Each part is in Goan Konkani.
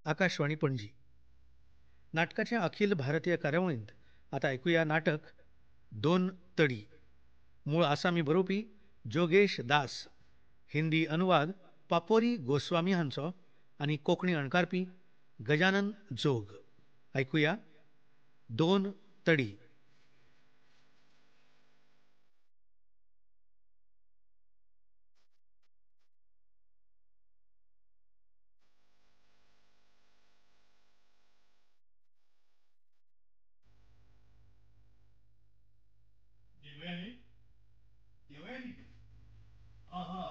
आकाशवाणी पणजी. नाटकाचे अखिल भारतीय कार्यावळींत आतां आयकुया नाटक दोन तडी. मूळ आसामी बरोवपी जोगेश दास, हिंदी अनुवाद पापोरी गोस्वामी हांचो आनी कोंकणी अणकारपी गजानन जोग. आयकुया दोन तडी. देवयानी, देवयानी, आहा,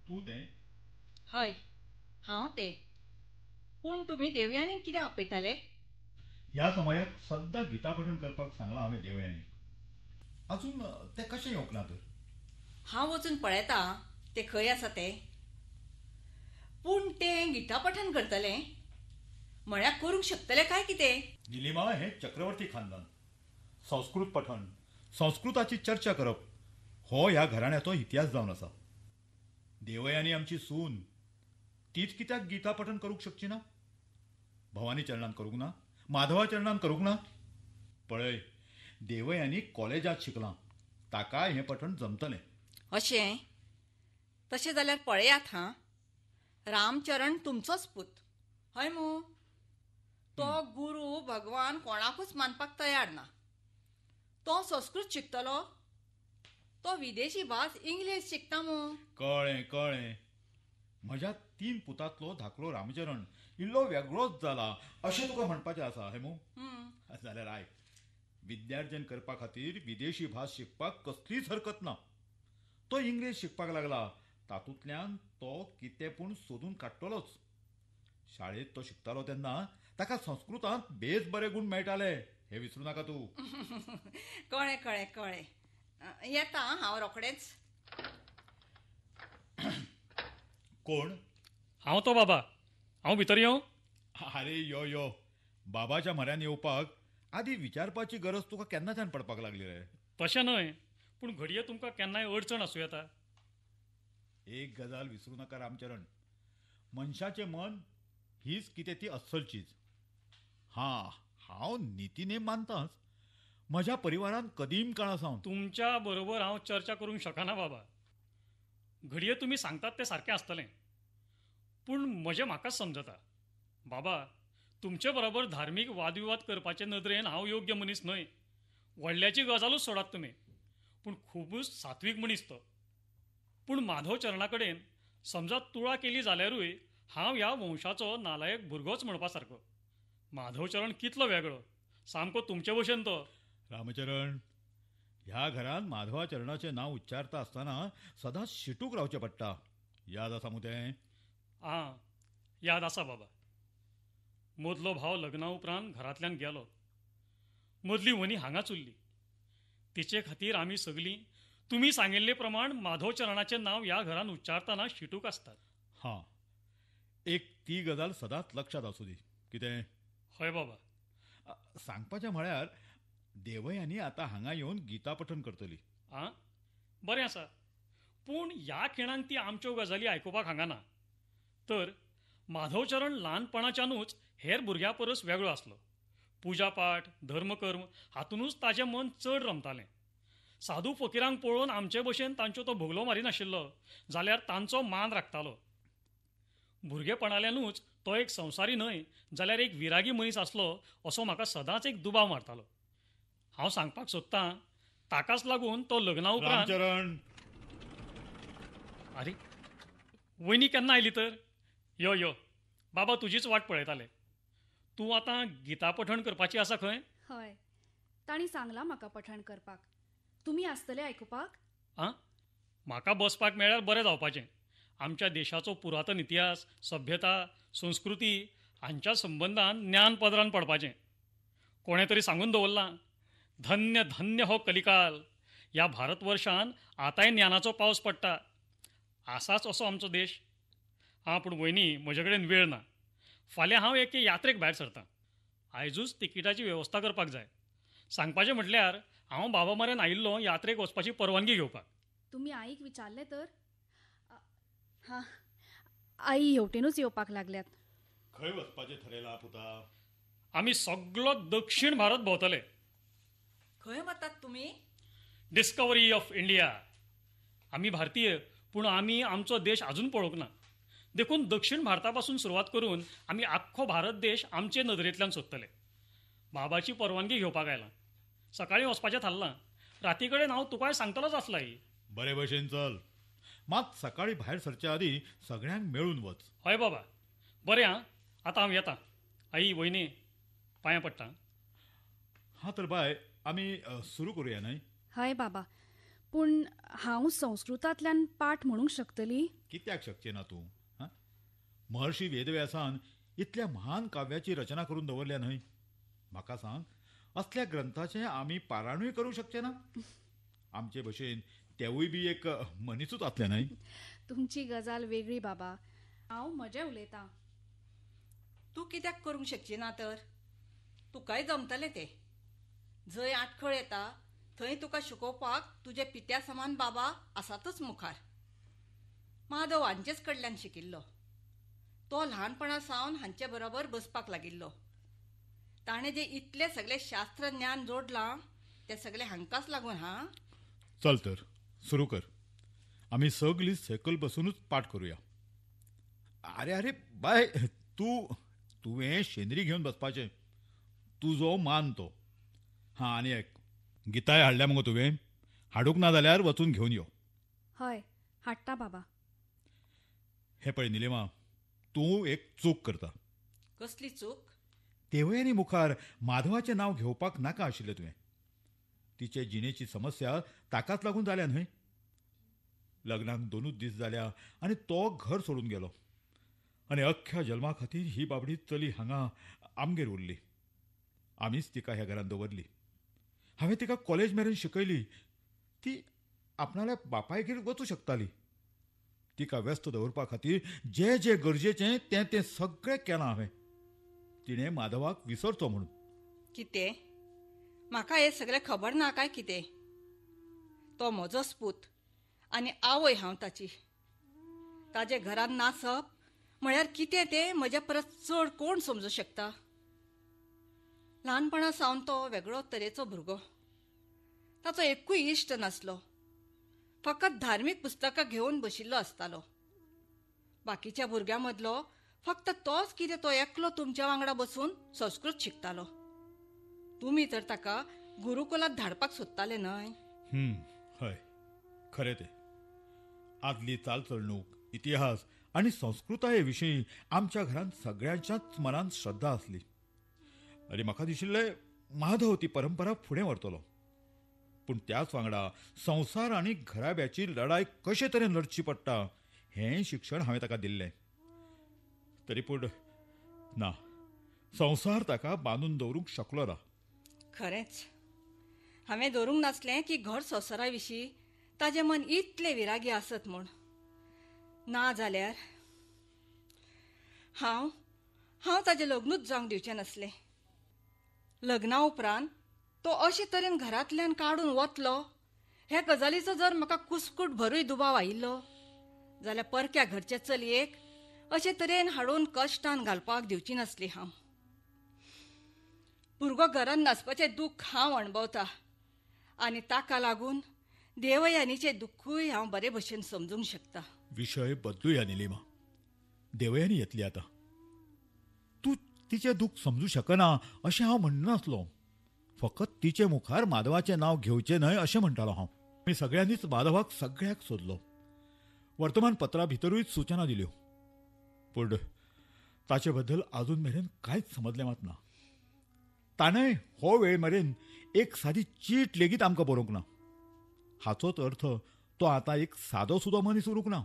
तूं तें? हय, हांव तें. पूण तुमी देवयानीक कित्याक आपयताले? ह्या समयाक सद्दां गीता पठण करपाक सांगलां हांवें देवयानीक. अजून तें कशें येवंक ना तर? हांव वचून पळयता तें खंय आसा तें. पूण तें गीता पठण करतलें म्हळ्यार करूंक शकतलें काय कितें? निलिमा हें चक्रवर्ती खानदान. संस्कृत पठण, संस्कृताची चर्चा करप हो ह्या घराण्याचो इतिहास जावन आसा. देवयानी आमची सून, तीच कित्याक गीता पठण करूंक शकची ना? भवानी चरणान करूंक ना, माधवा चरणान करूंक ना? पळय, देवयानी कॉलेजांत शिकलां, ताका हें पठण जमतलें. अशें? तशें जाल्यार पळयात हां, रामचरण तुमचोच पूत हय मू? तो गुरू भगवान कोणाकूच मानपाक तयार ना. तो संस्कृत शिकतलो, तो विदेशी भास इंग्लीश शिकता मू. कळ्ळें कळ्ळें. म्हज्या तीन पुतांतलो धाकलो रामचरण इल्लो वेगळोच जाला अशें तुका म्हणपाचें आसा हें मू? जाल्यार आयक, विद्यार्जन करपा खातीर विदेशी भास शिकपाक कसलीच हरकत ना. तो इंग्लीश शिकपाक लागला, तातूंतल्यान तो कितें पूण सोदून काडटलोच. शाळेंत तो शिकतालो तेन्ना ताका संस्कृतांत बेस बरे गूण मेळटाले, हें विसरूं नाका तूं. कळ्ळें कळ्ळें कळ्ळें. येता हांव रोखडेंच. कोण? हांव तो बाबा. हांव भितर येवं? अरे यो यो, बाबाच्या म्हऱ्यान येवपाक आदी विचारपाची गरज तुका केन्नाच्यान पडपाक लागली रे? तशें न्हय, पूण घडये तुमकां केन्नाय अडचण आसूं येता. एक गजाल विसरूं नाका रामचरण, मनशाचें मन हीच कितें ती अस्सल चीज. हां, हांव नितीनेम मानताच. म्हज्या परिवारान कदीम काळा सावन. तुमच्या बरोबर हांव चर्चा करूंक शकना बाबा. घडये तुमी सांगतात तें सारकें आसतलें, पूण म्हजें म्हाकाच समजता बाबा, तुमचे बरोबर धार्मीक वादविवाद करपाचे नदरेन हांव योग्य मनीस न्हय. व्हडल्याची गजालूच सोडात तुमी, पूण खुबूच सात्वीक मनीस तो. पूण माधव चरणा कडेन समजा तुळा केली जाल्यारूय हांव ह्या वंशाचो नालायक भुरगोच म्हणपा सारको. माधवचरण कितलो वेगळो, सामको तुमचे भशेन तो. रामचरण, ह्या घरांत माधवाचरणाचें नांव उच्चारता आसतना सदांच शिटूक रावचें पडटा. याद आसा मू तें? आं, याद आसा बाबा. मदलो भाव लग्ना उपरांत घरांतल्यान गेलो. मदली व्हनी हांगाच उरली. तिचे खातीर आमी सगलीं तुमी सांगिल्ले प्रमाण माधवचरणाचें नांव ह्या घरांत उच्चारतना शिटूक आसतात. हां, एक ती गजाल सदांच लक्षांत आसूं दी. कितें? हय बाबा. सांगपाचें म्हळ्यार देवयानी आतां हांगा येवन गीता पठण करतली. आं, बरें आसा. पूण ह्या खिणांक ती आमच्यो गजाली आयकुपाक हांगा ना. तर माधवचरण ल्हानपणाच्यानूच हेर भुरग्यां परस वेगळो आसलो. पुजापाठ, धर्मकर्म हातूनच ताजें मन चड रमतालें. साधू फकिरांक पळोवन आमचे भशेन तांच्यो तो भोगलो मारिनाशिल्लो, जाल्यार तांचो मान राखतालो. भुरगेपणाल्यानूच तो एक संवसारी न्हय जाल्यार एक विरागी मनीस आसलो असो म्हाका सदांच एक दुबाव मारतालो. हांव सांगपाक सोदतां, ताकाच लागून तो लग्ना उपरांत. अरे वयनी केन्ना आयली तर? यो यो बाबा, तुजीच वाट पळयताले. तूं आतां गीता पठण करपाची आसा खंय? हय, तांणी सांगलां म्हाका पठण करपाक. तुमी आसतले आयकुपाक? आं, म्हाका बसपाक मेळ्ळ्यार बरें जावपाचें. आमच्या देशाचो पुरातन इतिहास, सभ्यता, संस्कृती हांच्या संबंदान ज्ञान पदरान पडपाचें. कोणें तरी सांगून दवरलां, धन्य धन्य हो कलिकाल, ह्या भारतवर्षान आतांय ज्ञानाचो पावस पडटा. आसाच असो आमचो देश. आं, पूण वयनी म्हजे कडेन वेळ ना. फाल्यां हांव एके यात्रेक भायर सरतां. आयजूच तिकिटाची वेवस्था करपाक जाय. सांगपाचें म्हटल्यार हांव बाबा म्हऱ्यान आयिल्लो यात्रेक वचपाची परवानगी घेवपाक. तुमी आईक विचारलें तर? हां, आई हेवटेनूच येवपाक लागल्यात. खंय वचपाचें थरयलां पुता? आमी सगलो दक्षिण भारत भोंवतले. खंय वतात तुमी? Discovery of India. आमी भारतीय, पूण आमी आमचो देश अजून पळोवंक ना. देखून दक्षिण भारता पासून सुरवात करून आमी आख्खो भारत देश आमचे नदरेंतल्यान सोदतले. बाबाची परवानगी घेवपाक आयला. सकाळीं वचपाचें थारलां. राती कडेन हांव तुकाय सांगतलोच आसला. ही बरे भशेन चल, मात सकाळीं भायर सरच्या आदीं सगळ्यांक मेळून वच. हय बाबा, बरें आं, आतां हांव येता. आई, वयनी, पांयां पडटा. हां तर बाय, आमी सुरू करुया न्हय? हय बाबा, पूण हांव संस्कृतांतल्यान पाठ म्हणूंक शकतली? कित्याक शकचें ना तूं? महर्षी वेदव्यासान इतल्या महान काव्याची रचना करून दवरल्या न्हय. म्हाका सांग, असल्या ग्रंथाचें आमी पारायणूय करूंक शकचे ना? आमचे भशेन तेवूय बी एक मनीसूच आसले न्हय? तुमची गजाल वेगळी बाबा, हांव म्हजें उलयतां. तूं कित्याक करूंक शकची ना तर? तुकाय जमतलें तें. जंय आटखळ येता थंय तुका शिकोवपाक तुजे पित्या समान बाबा आसातच मुखार. माधव हांचेच कडल्यान शिकिल्लो. तो ल्हानपणा सावन हांचे बरोबर बसपाक लागिल्लो. ताणें जें इतलें सगळें शास्त्र ज्ञान जोडलां तें सगळें हांकांच लागून. हां, चल तर सुरू कर. आमी सगळीं सकयल बसुनूच पाठ करुया. आरे आरे बाय, तुवें शेंदरी घेवन बसपाचें, तुजो मान तो. हां, आनी एक गिताय हाडल्या मुगो तुवें? हाडूंक ना जाल्यार वचून घेवन यो. हय हाडटा बाबा. हें पळय निलिमा, तूं एक चूक करता. कसली चूक? देवयानी मुखार माधवाचें नांव घेवपाक नाका आशिल्लें तुवें. तिचे जिणेची समस्या ताकाच लागून जाल्या न्हय? लग्नाक 2 दीस जाल्या आनी तो घर सोडून गेलो. आनी अख्ख्या जल्मा खातीर ही बाबडी चली हांगा आमगेर उरली. आमीच तिका ह्या घरांत दवरली. हांवें तिका कॉलेज मेरेन शिकयली. ती आपणाल्या बापायगेर वचूं शकताली. तिका व्यस्त दवरपा खातीर जे जे गरजेचें तें तें सगळें केलां हांवें. तिणें माधवाक विसरचो म्हणून. कितें? म्हाका हें सगळें खबर ना काय कितें? तो म्हजोच पूत आनी आवय हांव ताची. ताजे घरांत नासप म्हळ्यार कितें तें म्हज्या परस चड कोण समजूं शकता? ल्हानपणा सावन तो वेगळो तरेचो भुरगो. ताचो एकूय इश्ट नासलो. फकत धार्मीक पुस्तकां घेवन बशिल्लो आसतालो. बाकीच्या भुरग्यां मदलो फक्त तोच कितें तो एकलो तुमच्या वांगडा बसून संस्कृत शिकतालो. तुमी तर ताका गुरुकुलात धाडपाक सोदताले न्हय? हय, खरें तें. आदली चालचलणूक, इतिहास आनी संस्कृताये विशीं आमच्या घरांत सगळ्यांच्याच मनांत श्रद्धा आसली. आनी म्हाका दिशिल्लें माधव ती परंपरा फुडें व्हरतलो. पूण त्याच वांगडा संवसार आनी घराब्याची लढाय कशे तरेन लढची पडटा हें शिक्षण हांवें ताका दिल्लें. तरी पूण ना, संवसार ताका बांदून दवरूंक शकलो ना. खरेंच हांवें दवरूंक नासलें की घर संवसारा विशीं ताजें मन इतलें विरागी आसत म्हूण. ना जाल्यार हांव हांव ताजें लग्नूच जावंक दिवचें नासलें. लग्ना उपरांत तो अशे तरेन घरांतल्यान काडून वतलो ह्या गजालीचो जर म्हाका कुस्कूट भरूय दुबाव आयिल्लो जाल्यार परक्या घरचे चलयेक अशे तरेन हाडून कश्टान घालपाक दिवची नासली हांव. भुरगो घरांत नासपाचें दुख्ख हांव अणभवता आनी ताका लागून देवयानीचें दुख्खूय हांव बरे भशेन समजूंक शकता. विशय बदलुया निलिमा. देवयानी येतली आतां. तूं तिचें दुख्ख समजूं शकना अशें हांव म्हणनासलो. फकत तिचे मुखार माधवाचें नांव घेवचें न्हय अशें म्हणटालो हांव. आमी सगळ्यांनीच माधवाक सगळ्याक सोदलो. वर्तमानपत्रा भितरूय सुचना दिल्यो. पूण ताचे बद्दल अजून मेरेन कांयच समजलें मात ना. ताणें हो वेळ मेरेन एक सादी चीट लेगीत आमकां बरोवंक ना. हाचोच अर्थ तो आतां एक सादो सुदो मनीस उरूंक ना.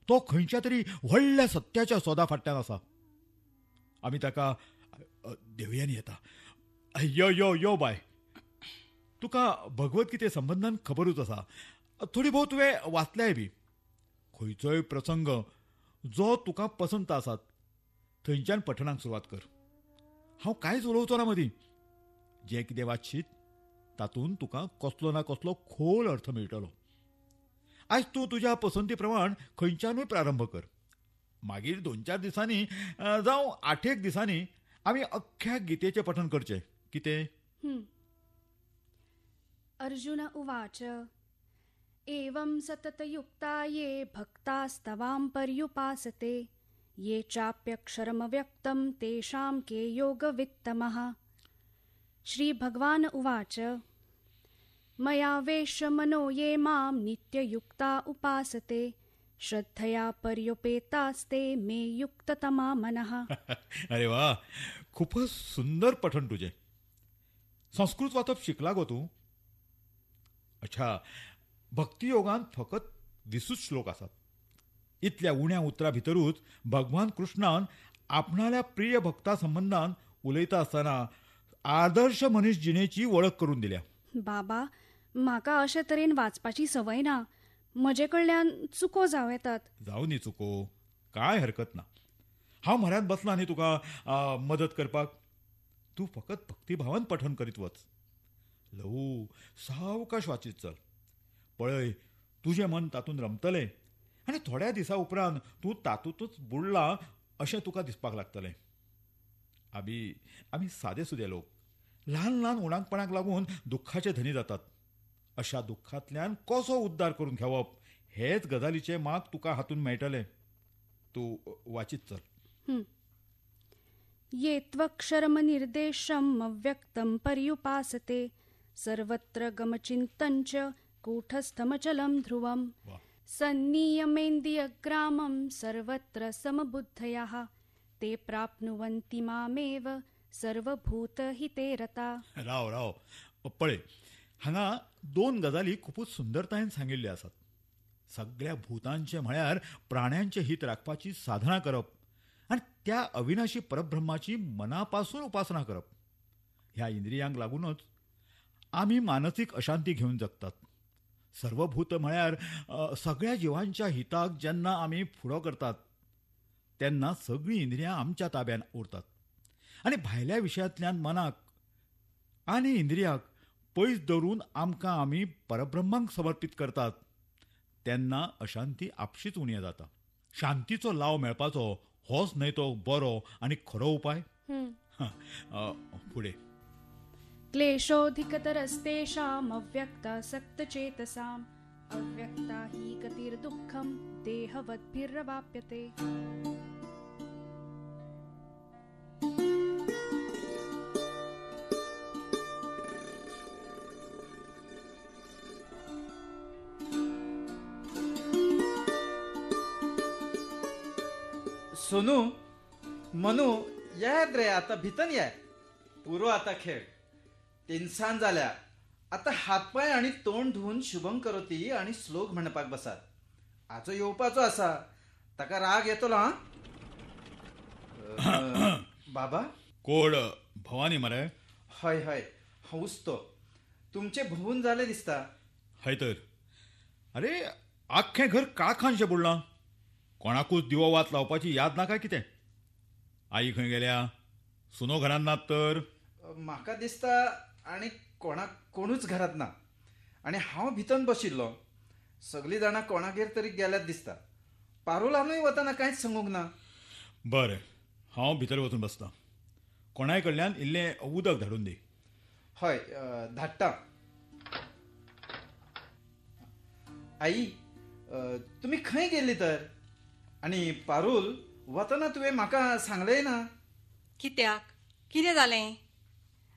तो खंयच्या तरी व्हडल्या सत्याच्या सोदा फाटल्यान आसा. आमी ताका देवयानी येता. यो यो यो बाय, तुका भगवद्गीते संबंदान खबरूच आसा. थोडी भोव तुवें वाचल्याय बी. खंयचोय प्रसंग जो तुका पसंत आसात थंयच्यान पठणाक सुरवात कर. हांव कांयच उलोवचो ना मदीं. जें कितें वाचशीत तातूंत तुका कसलो ना कसलो खोल अर्थ मेळटलो. आयज तूं तुज्या पसंती प्रमाण खंयच्यानूय प्रारंभ कर. मागीर 2-4 दिसांनी जावं 8-1 दिसांनी आमी अख्ख्या गीतेचें पठण करचें. कितें? अर्जुन उवाच एवं सततयुक्ता ये भक्तास्तवां पर्युपासते ये चाप्यक्षरमव्यक्तं तेषां के योगवित्तमः. श्री भगवान उवाच मया वेश्य मनो ये मां नित्ययुक्ता उपासते श्रद्धया पर्युपेतास्ते मे युक्ततमा मनः. अरे वा, खूपच सुंदर पठण तुझे. संस्कृत वाचप शिकला गो तूं? अच्छा, भक्तियोगान फकत 20 श्लोक आसात. इतल्या उण्या उतरा भितरूच भगवान कृष्णान आपणाल्या प्रिय भक्ता संबंदान उलयता आसतना आदर्श मनीस जिणेची वळख करून दिल्या. बाबा, म्हाका अशे तरेन वाचपाची संवय ना. म्हजे कडल्यान चुको जावं येतात. जावं न्ही चुको, कांय हरकत ना. हांव म्हऱ्यांत बसला न्ही तुका मदत करपाक. तूं फकत भक्तिभावान पठण करीत वच. ल्हवू सावकाश वाचीत चल. पळय, तुजें मन तातूंत रमतलें आनी थोड्या दिसा उपरांत तूं तातूंतच बुडला अशें तुका दिसपाक लागतलें. आबी, आमी सादे सुदे लोक ल्हान ल्हान उणाकपणाक लागून दुख्खाचे धनी जातात. अशा दुख्खांतल्यान कसो उद्धार करून घेवप हेच गजालीचें माग तुका हातून मेळटलें. तूं वाचीत चल. ये त्वक्षरमनिर्देशम् अव्यक्तं पर्युपासते सर्वत्र गमचिन्तञ्च कूटस्थमचलं ध्रुवम् सन्नियमेन्द्रियग्रामं सर्वत्र समबुद्धयः ते प्राप्नुवन्ति मामेव सर्वभूतहिते रता. राव राव, पळय, हांगा 2 गजाली खुपूच सुंदरतायेन सांगिल्ल्यो आसात. सगळ्या भूतांचें म्हळ्यार प्राण्यांचें हित राखपाची साधना करप आनी त्या अविनाशी परब्रह्माची मनापासून उपासना करप. ह्या इंद्रियांक लागूनच आमी मानसीक अशांती घेवन जगतात. सर्वभूत म्हळ्यार सगळ्या जिवांच्या हिताक जेन्ना आमी फुडो करतात तेन्ना सगळीं इंद्रियां आमच्या ताब्यान उरतात आनी भायल्या विशयांतल्यान मनाक आनी इंद्रियाक पयस दवरून आमकां आमी परब्रह्माक समर्पीत करतात तेन्ना अशांती आपशीच उणी जाता. शांतीचो लाव मेळपाचो होच न्हय तो बरो आनी खरो उपाय. फुडें, क्लेशोऽधिकतरस्तेषाम् अव्यक्तासक्तचेतसाम् अव्यक्ता हि गतिर्दुःखं देहवद्भिरवाप्यते. सोनू, मनू, येत रे आता भितर ये. पुरो आता खेळ. तिनसान जाल्या. आता हातपाय आनी तोंड धुवन शुभम करोती आनी श्लोक म्हणपाक बसात. आजो येवपाचो आसा, ताका राग येतलो. हा बाबा. कोण, भवानी मरे? हय हय, हांवूच तो. तुमचें भोंवून जालें दिसता. हय तर. अरे, आख्खें घर काळखानशें बुडलां. कोणाकूच दिवो वात लावपाची याद ना काय कितें? आई खंय गेल्या? सुनो घरांत नात तर? म्हाका दिसता आनी कोणाक कोणूच घरांत ना. आनी हांव भितर बशिल्लो. सगळीं जाणां कोणागेर तरी गेल्यात दिसता. पारोलानूय वतना कांयच सांगूंक ना. बरें, हांव भितर वचून बसता. कोणाय कडल्यान इल्लें उदक धाडून दी. हय, धाडटा. आई, तुमी खंय गेल्ली तर? आनी पारूल, वतना तुवें म्हाका सांगलें ना. कित्याक? कितें जालें?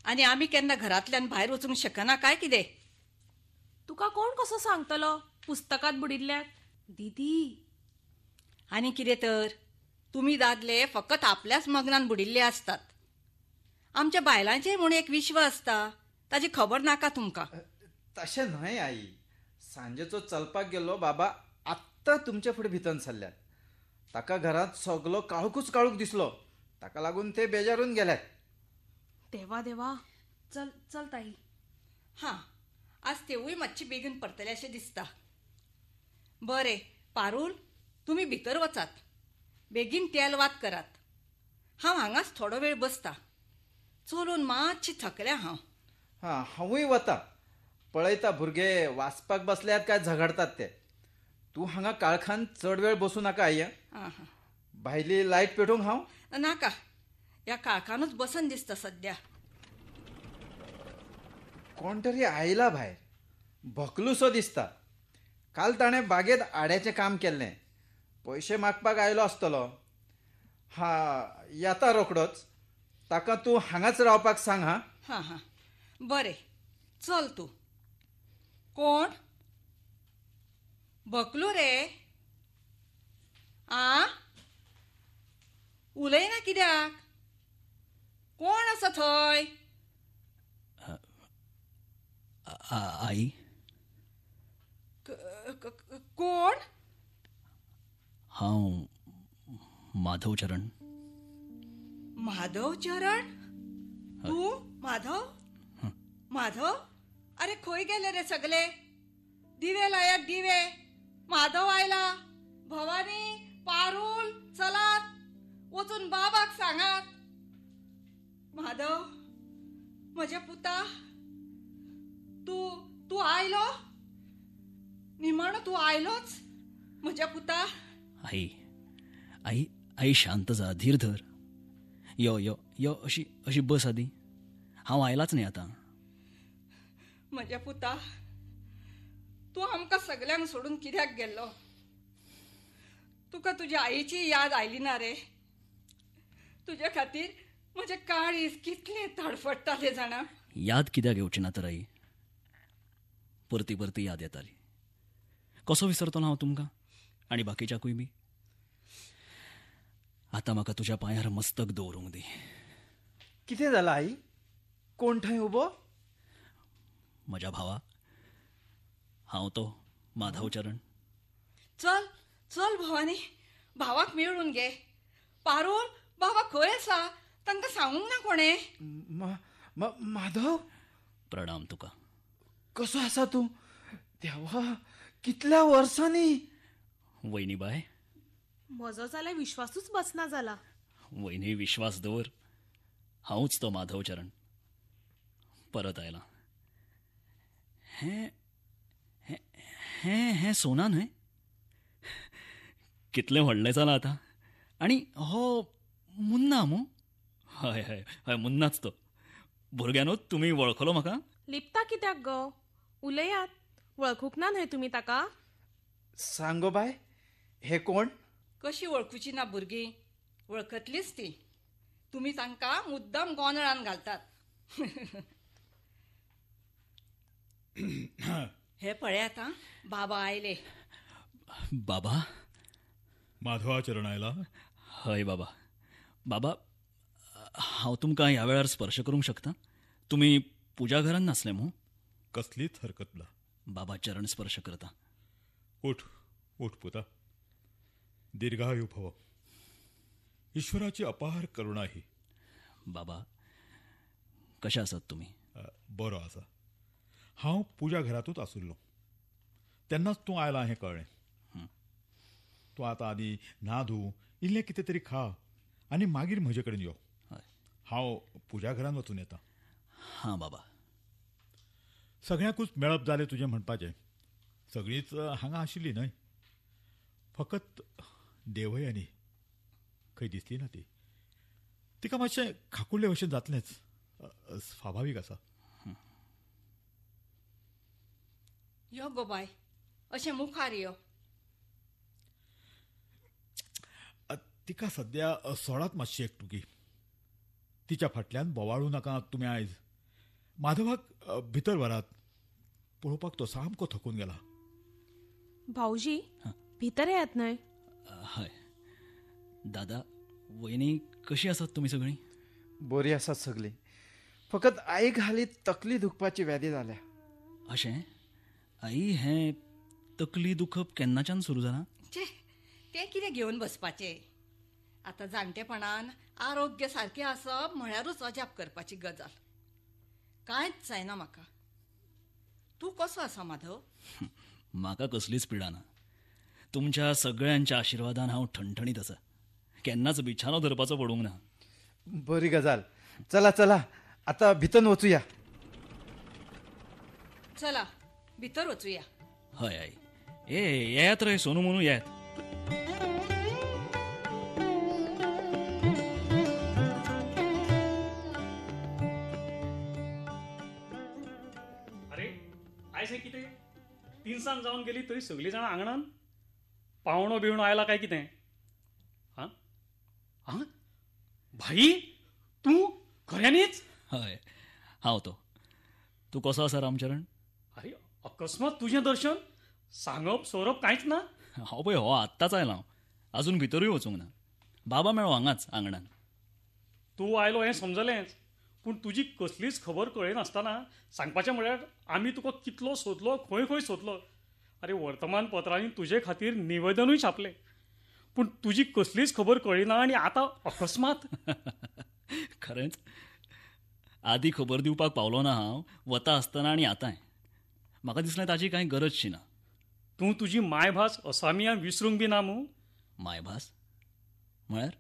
आनी आमी केन्ना घरांतल्यान भायर वचूंक शकना काय कितें? तुका कोण कसो सांगतलो पुस्तकांत बुडिल्ल्याक? दीदी. आनी कितें तर, तुमी दादले फकत आपल्याच मग्नान बुडिल्ले आसतात. आमच्या बायलांचें म्हूण एक विश्व आसता, ताची खबर नाका तुमकां. तशें न्हय आई, सांजेचो चलपाक गेल्लो बाबा आत्तां तुमचे फुडें भितर सरल्यात. ताका घरांत सगलो काळोखूच काळोख दिसलो. ताका लागून ते बेजारून गेल्यात. देवा देवा. चल चल ताई. हां, आज तेवूय मातशी बेगीन परतले अशें दिसता. बरें पारूल, तुमी भितर वचात, बेगीन तेल वात करात. हांव हांगाच थोडो वेळ बसता. चलून मातशी थकल्या हांव. हां, हांवूय वता. पळयता भुरगे वाचपाक बसल्यात काय झगडतात ते. तूं हांगा काळखान चड वेळ बसूं नाका आई. भायली लायट पेटोवंक हांव? नाका, ह्या काळखानूच बसन दिसता सद्या. कोण तरी आयला भायर, भकलूसो दिसता. काल ताणें बागेंत आड्याचें काम केल्लें, पयशे मागपाक आयलो आसतलो. हा, येता रोखडोच. ताका तूं हांगाच रावपाक सांग. हा हां हां, बरें, चल तूं. कोण? बकलू रे? आ, उलयना कित्याक? कोण आसा थंय? आई. कोण? हांव माधवचरण. माधवचरण? तूं माधव? माधव, अरे खंय गेले रे सगळे? दिवे लायात दिवे, माधव आयला. भवानी, पारूल, चलात वचून बाबाक सांगात. माधव म्हज्या पुता, तूं तूं आयलो? निमाणो तूं आयलोच म्हज्या पुता. आई आई आई, शांत जा, धीर धर. यो यो यो, अशी अशी बस आदी. हांव आयलाच न्ही आतां. म्हज्या पुता, तूं आमकां सगल्यांक सोडून कित्याक गेल्लो? तुका तुज्या आईची याद आयली ना रे? तुज्या खातीर म्हजें काळीज कितलें तडफडटालें जाणा. याद कित्याक येवची ना तर आई? परती परती याद येताली. कसो विसरतलो हांव तुमकां आनी बाकीच्याकूय बी? आतां म्हाका तुज्या पांयार मस्तक दवरूंक दी. कितें जालां आई? कोण थंय उबो? म्हज्या भावा, हांव तो माधवचरण. चल चल भवानी, भावाक मेळून घे. पारूल, बाबा खंय आसा? तांकां सांगूंक ना कोणें. माधव, प्रणाम तुका. कसो आसा तूं? देवा, कितल्या वर्सांनी. वयनी बाय, म्हजो जाल्यार विश्वासूच बसना जाला. वयनी, विश्वास दवर, हांवूच तो माधवचरण परत आयला. हें हें हें सोना न्हय? कितलें व्हडलें जालां आतां. आनी हो मुन्ना मू? हय हय हय, मुन्नाच तो. भुरग्यांनो, तुमी वळखलो म्हाका? लिपता कित्याक गो? उलयात, वळखूंक ना न्हय तुमी ताका? सांग गो बाय, हे कोण? कशी वळखुची ना भुरगीं? वळखतलीच ती. तुमी तांकां मुद्दाम गोंदळान घालतात. हे पळयात आं, बाबा आयले. बाबा, माधवाचरण आयला? हय बाबा. बाबा, हांव तुमकां ह्या वेळार स्पर्श करूंक शकता? तुमी पुजा घरान नासले मू? कसलीच हरकत ना. बाबा चरण स्पर्श करता. उठ उठ पुता, दीर्घायु भव. ईश्वराची अपार करुणा ही. बाबा, कशे आसात तुमी? बरो आसा. हांव पुजा घरांतूच आशिल्लो तेन्नाच तूं आयला हें कळ्ळें. तूं आतां आदी न्हा धू, इल्लें कितें तरी खा आनी मागीर म्हजे कडेन यो. हांव पुजा घरांत वचून येता. हां बाबा. सगळ्यांकूच मेळप जालें तुजें म्हणपाचें. सगळींच हांगा आशिल्ली न्हय, फकत देवयानी खंय दिसली ना ती. तिका मातशें खाकुडले भशेन जातलेंच, स्वाभावीक आसा. यो गो बाय, अशें मुखार यो. तिका सद्या सोडात मातशी एकटुकी. तिच्या फाटल्यान बोवाळू नाका तुमी आयज. माधवाक भितर व्हरात, पळोवपाक तो सामको थकून गेला. भाऊजी, भितर येयात न्हय. हय दादा, वयनी, कशी आसात तुमी सगळीं? बरी आसात सगळीं, फकत आईक हाली तकली दुखपाची व्याधी जाल्या. अशें? आई, हें तकली दुखप केन्नाच्यान सुरू जालां? छे, तें कितें घेवन बसपाचें? आतां जाणटेपणान आरोग्य सारकें आसप म्हळ्यारूच अजाप करपाची गजाल. कांयच जायना म्हाका. तूं कसो आसा माधव? म्हाका कसलीच पिडा ना. तुमच्या सगळ्यांच्या आशिर्वादान हांव ठणठणीत आसा. केन्नाच बिछानो धरपाचो पडूंक ना. बरी गजाल. चला चला, आतां भितर वचुया. चला भितर वचुया. हय आई. ए येयात रे सोनू म्हणू, येयात. तिनसांज जावन गेली तरी सगळीं जाणां आंगणान. पावणो बिवणो आयला काय कितें? आं आं भाई, तूं खऱ्यांनीच? हय, हांव तो. तूं कसो आसा रामचरण? अरे अकस्मात तुजें दर्शन, सांगप सोरप कांयच ना. हांव पळय हो आत्ताच आयला, हांव अजून भितरूय वचूंक ना. बाबा मेळो हांगाच आंगणान. तूं आयलो हें समजलेंच, पूण तुजी कसलीच खबर कळयनासतना सांगपाचें म्हळ्यार आमी तुका कितलो सोदलो, खंय खंय सोदलो. अरे वर्तमानपत्रांनी तुजे खातीर निवेदनूय छापलें, पूण तुजी कसलीच खबर कळ्ळी ना आनी आतां अकस्मात. खरेंच आदी खबर दिवपाक पावलो ना हांव, वता आसतना आनी आतांय. म्हाका दिसलें ताची कांय गरजशी ना. तूं तुजी मायभास असामिया विसरूंक बी ना मूं? मायभास म्हळ्यार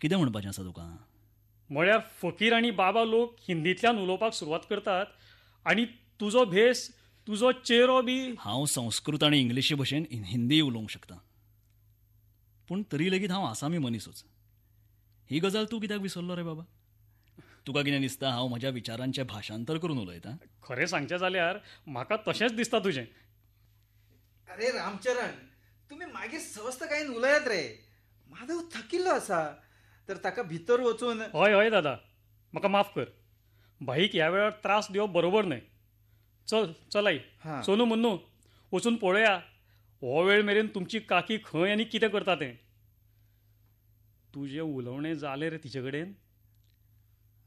कितें म्हणपाचें आसा तुका? म्हळ्यार फकीर आनी बाबा लोक हिंदींतल्यान उलोवपाक सुरवात करतात आनी तुजो भेस, तुजो चेरो बी. हांव संस्कृत आनी इंग्लिशी भशेन हिंदी उलोवंक शकता, पूण तरी लेगीत हांव आसामी मनीसूच. ही गजाल तूं कित्याक विसरलो रे बाबा? तुका कितें दिसता हांव म्हज्या विचारांचें भाशांतर करून उलयतां? खरें सांगचें जाल्यार म्हाका तशेंच दिसता तुजें. अरे रामचरण, तुमी मागीर सवस्तकायेन उलयात रे. माधव थकिल्लो आसा तर ताका भितर वचून. हय हय दादा, म्हाका माफ कर. भाईक ह्या वेळार त्रास दिवप बरोबर न्हय. चल चल आई, सोनू मुन्नू वचून पळोवया हो वेळ मेरेन तुमची काकी खंय आनी कितें करता तें. तुजें उलोवणें जालें रे तिचे कडेन?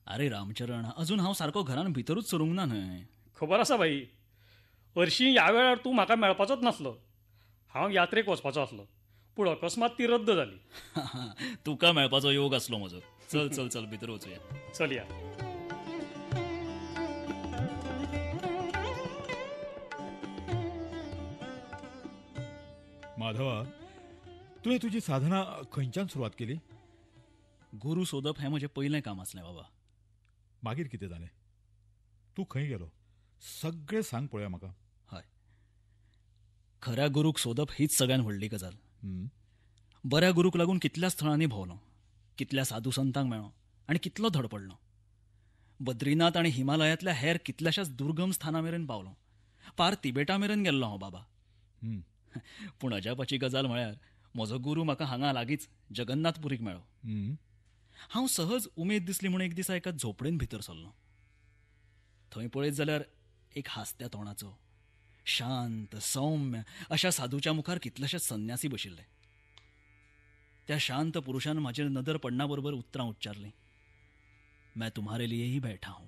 अरे रामचरण, अजून हांव सारको घरान भितरूच सरूंक ना न्हय. खबर आसा भाई, हरशीं ह्या वेळार तूं म्हाका मेळपाचोच नासलो. हांव यात्रेक वचपाचो आसलो, पूण अकस्मात ती रद्द जाली. तुका मेळपाचो योग आसलो म्हजो. चल चल चल भितर वचुया. चल या. माधवा, तुवें तुजी साधना खंयच्यान सुरवात केली? गुरू सोदप हें म्हजें पयलें काम आसलें बाबा. मागीर कितें जालें? तूं खंय गेलो? सगळें सांग पळोवया म्हाका. हय, खऱ्या गुरूक सोदप हीच सगळ्यान व्हडली गजाल. बऱ्या गुरूक लागून कितल्या स्थळांनी भोंवलो, कितल्या साधू संतांक मेळ्ळो आनी कितलो धडपडलो. बद्रीनाथ आनी हिमालयांतल्या हेर कितल्याशाच दुर्गम स्थाना मेरेन पावलो. पार तिबेटा मेरेन गेल्लो हांव बाबा. पूण अजापाची गजाल म्हळ्यार म्हजो गुरू म्हाका हांगा लागींच जगन्नाथपुरीक मेळ्ळो. हांव सहज उमेद दिसली म्हूण एक दिसा एका झोपडेन भितर सरलो. थंय पळयत जाल्यार एक हांसत्या तोंडाचो, शांत सौम्य अशा साधूच्या मुखार कितलेशेच संन्यासी बशिल्ले. त्या शांत पुरुषान म्हाजेर नदर पडना बरोबर उतरां उच्चारलीं, मैं तुम्हारे लिए ही बैठा हूं.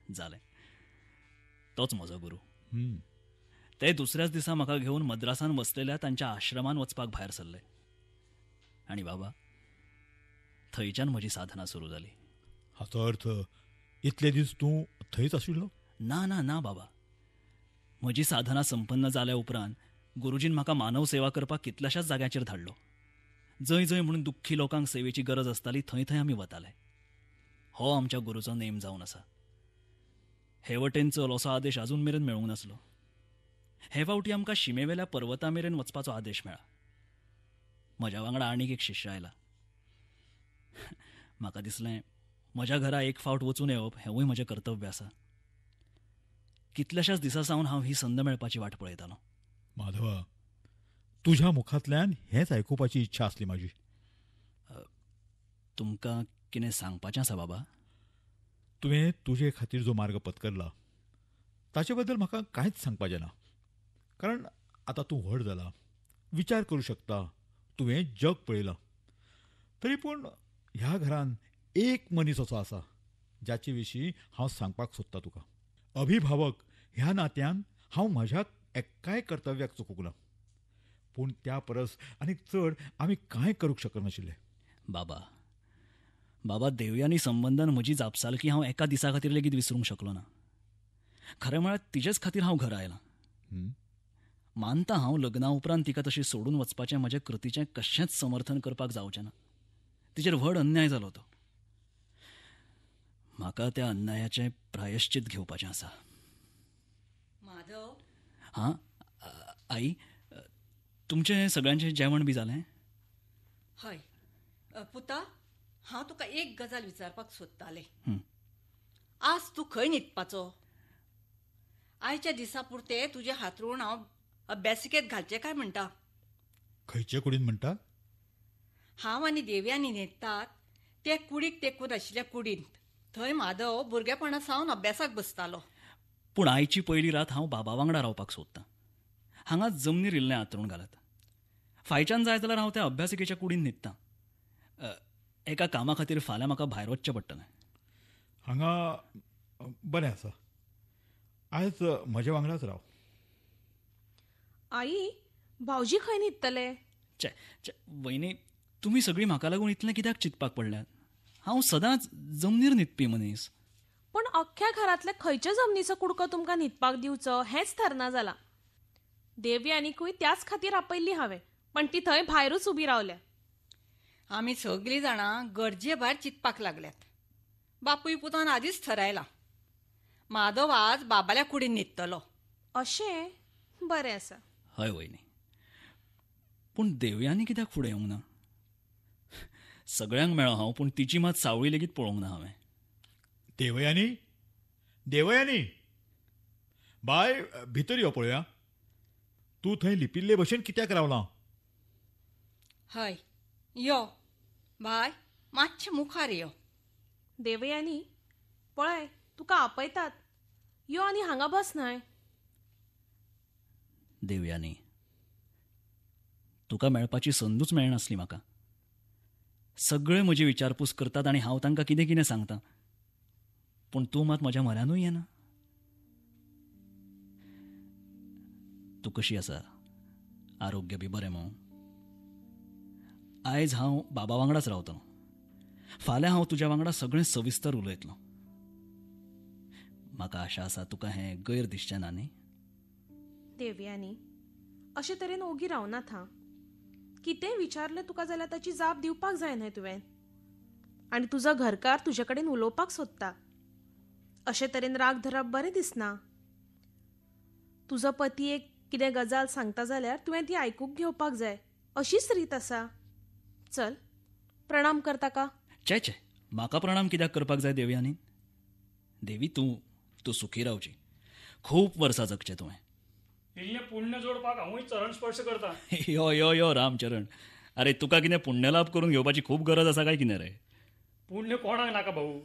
जालें, तोच म्हजो गुरू. ते दुसऱ्याच दिसा म्हाका घेवन मद्रासान वसलेल्या तांच्या आश्रमान वचपाक भायर सरले आनी बाबा थंयच्यान म्हजी साधना सुरू जाली. हाचो अर्थ इतले दीस तूं थंयच आशिल्लो? ना ना ना बाबा, म्हजी साधना संपन्न जाल्या उपरांत गुरुजीन म्हाका मानव सेवा करपाक कितल्याशाच जाग्यांचेर धाडलो. जंय जंय म्हणून दुख्खी लोकांक सेवेची गरज आसताली थंय थंय आमी वताले. हो आमच्या गुरूचो नेम जावन आसा. हे वटेन चल असो आदेश अजून मेरेन मेळूंक नासलो. हे फावटी आमकां शिमेवेल्या पर्वता मेरेन वचपाचो आदेश मेळ्ळा. म्हज्या वांगडा आनीक एक शिष्य आयला. म्हाका दिसलें म्हज्या घरा एक फावट वचून येवप हेंवूय म्हजें कर्तव्य आसा. कितल्याशाच दिसां सावन हांव ही संद मेळपाची वाट पळयतालो. माधवा, तुझ्या मुखांतल्यान हेंच आयकुपाची इच्छा आसली म्हाजी. तुमकां कितें सांगपाचें आसा बाबा? तुवें तुजे खातीर जो मार्ग पत्करला ताचे बद्दल म्हाका कांयच सांगपाचें ना, कारण आतां तूं व्हड जाला, विचार करूं शकता, तुवें जग पळयलां. तरी पूण ह्या घरान एक मनीस असो आसा जाचे विशीं हांव सांगपाक सोदतां तुका. अभिभावक ह्या नात्यान हांव म्हज्या एकाय कर्तव्याक चुकूंक ना, पूण त्या परस आनीक चड आमी कांय करूंक शकनाशिल्ले. बाबा, बाबा देवयानी संबंदान म्हजी जापसालकी हांव एका दिसा खातीर लेगीत विसरूंक शकलो ना. खरें म्हळ्यार तिजेच खातीर हांव घरा आयलां. मानता हांव लग्ना उपरांत तिका तशी सोडून वचपाचें म्हजे कृतीचें कशेंच समर्थन करपाक जावचें ना. तिचेर व्हड अन्याय जालो तो. म्हाका त्या अन्यायाचें प्रायश्चित घेवपाचें आसा. माधव. हां आई, तुमचें सगळ्यांचें जेवण बी जालें? हय पुता, हांव तुका एक गजाल विचारपाक सोदतालें. आज तूं खंय न्हिदपाचो? आयच्या दिसा पुरते तुजें हातरूण हांव अभ्यासिकेत घालचें काय म्हणटा. खंयचे कुडीन म्हणटा? हांव आनी देवयानी न्हिदतात ते कुडीक तेंकून आशिल्ल्या कुडींत. थंय माधव भुरगेपणा सावन अभ्यासाक बसतालो. पूण आयची पयली रात हांव बाबा वांगडा रावपाक सोदतां. हांगा जमनीर इल्लें हातरूण घालात. फायच्यान जाय जाल्यार हांव त्या अभ्यासिकेच्या कुडीन न्हिदतां. एका कामा खातीर फाल्यां म्हाका भायर वचचें पडटलें. हांगा बरें आसा, आयज म्हज्या वांगडाच राव. आई, भावजी खंय न्हिदतले? चे चे वयनी, तुमी सगळीं म्हाका लागून इतलें कित्याक चिंतपाक पडल्यात? हांव सदांच जमनीर न्हिदपी मनीस. पूण अख्ख्या घरांतले खंयच्या जमनीचो कुडको तुमकां न्हिदपाक दिवचो हेंच थरना जालां. देवी आनीकूय त्याच खातीर आपयल्ली हांवें, पण ती थंय भायरूच उबी रावल्या. आमी सगळीं जाणां गरजे भायर चिंतपाक लागल्यात. बापूय पुतान आदींच थरायलां, माधव आज बाबाल्या कुडीन न्हिदतलो. अशें? बरें आसा. हय वयनी, पूण देवयानी कित्याक फुडें येवंक ना? सगळ्यांक मेळ्ळो हांव, पूण तिची मात सावळी लेगीत पळोवंक ना हांवें. देवयानी, देवयानी बाय, भितर यो पळोवया. तूं थंय लिपिल्ले भशेन कित्याक रावलां? हय यो बाय, मातशें मुखार यो. देवयानी, पळय तुका आपयतात, यो आनी हांगा बस न्हय. देवयानी, तुका मेळपाची संदूच मेळनासली म्हाका. सगळे म्हजी विचारपूस करतात आनी हांव तांकां कितें कितें सांगतां, पूण तूं मात म्हज्या म्हऱ्यानूय येना. तूं कशी आसा? आरोग्य बी बरें मू? आयज हांव बाबा वांगडाच रावतलो. फाल्यां हांव तुज्या वांगडा सगळें सविस्तर उलयतलो. म्हाका आशा आसा तुका हें गैर दिसचें ना न्ही? देवयानी, अशे तरेन ओगी रावनात हां. कितेंय विचारलें तुका जाल्यार ताची जाप दिवपाक जाय न्हय तुवें. आनी तुजो घरकार तुजे कडेन उलोवपाक सोदता. अशे तरेन राग धरप बरें दिसना. तुजो पती एक कितें गजाल सांगता जाल्यार तुवें ती आयकूंक घेवपाक जाय, अशीच रीत आसा. चल, प्रणाम कर ताका. चे चे, म्हाका प्रणाम कित्याक करपाक जाय देवयानी? देवी, तूं तूं सुखी रावची, खूब वर्सां जगचें तुवें. इल्लें पुण्य जोडपाक हांवूय चरण स्पर्श करता. यो यो यो रामचरण, अरे तुका कितें पुण्यलाभ करून घेवपाची खूब गरज आसा काय कितें रे? पुण्य कोणाक नाका भाऊ.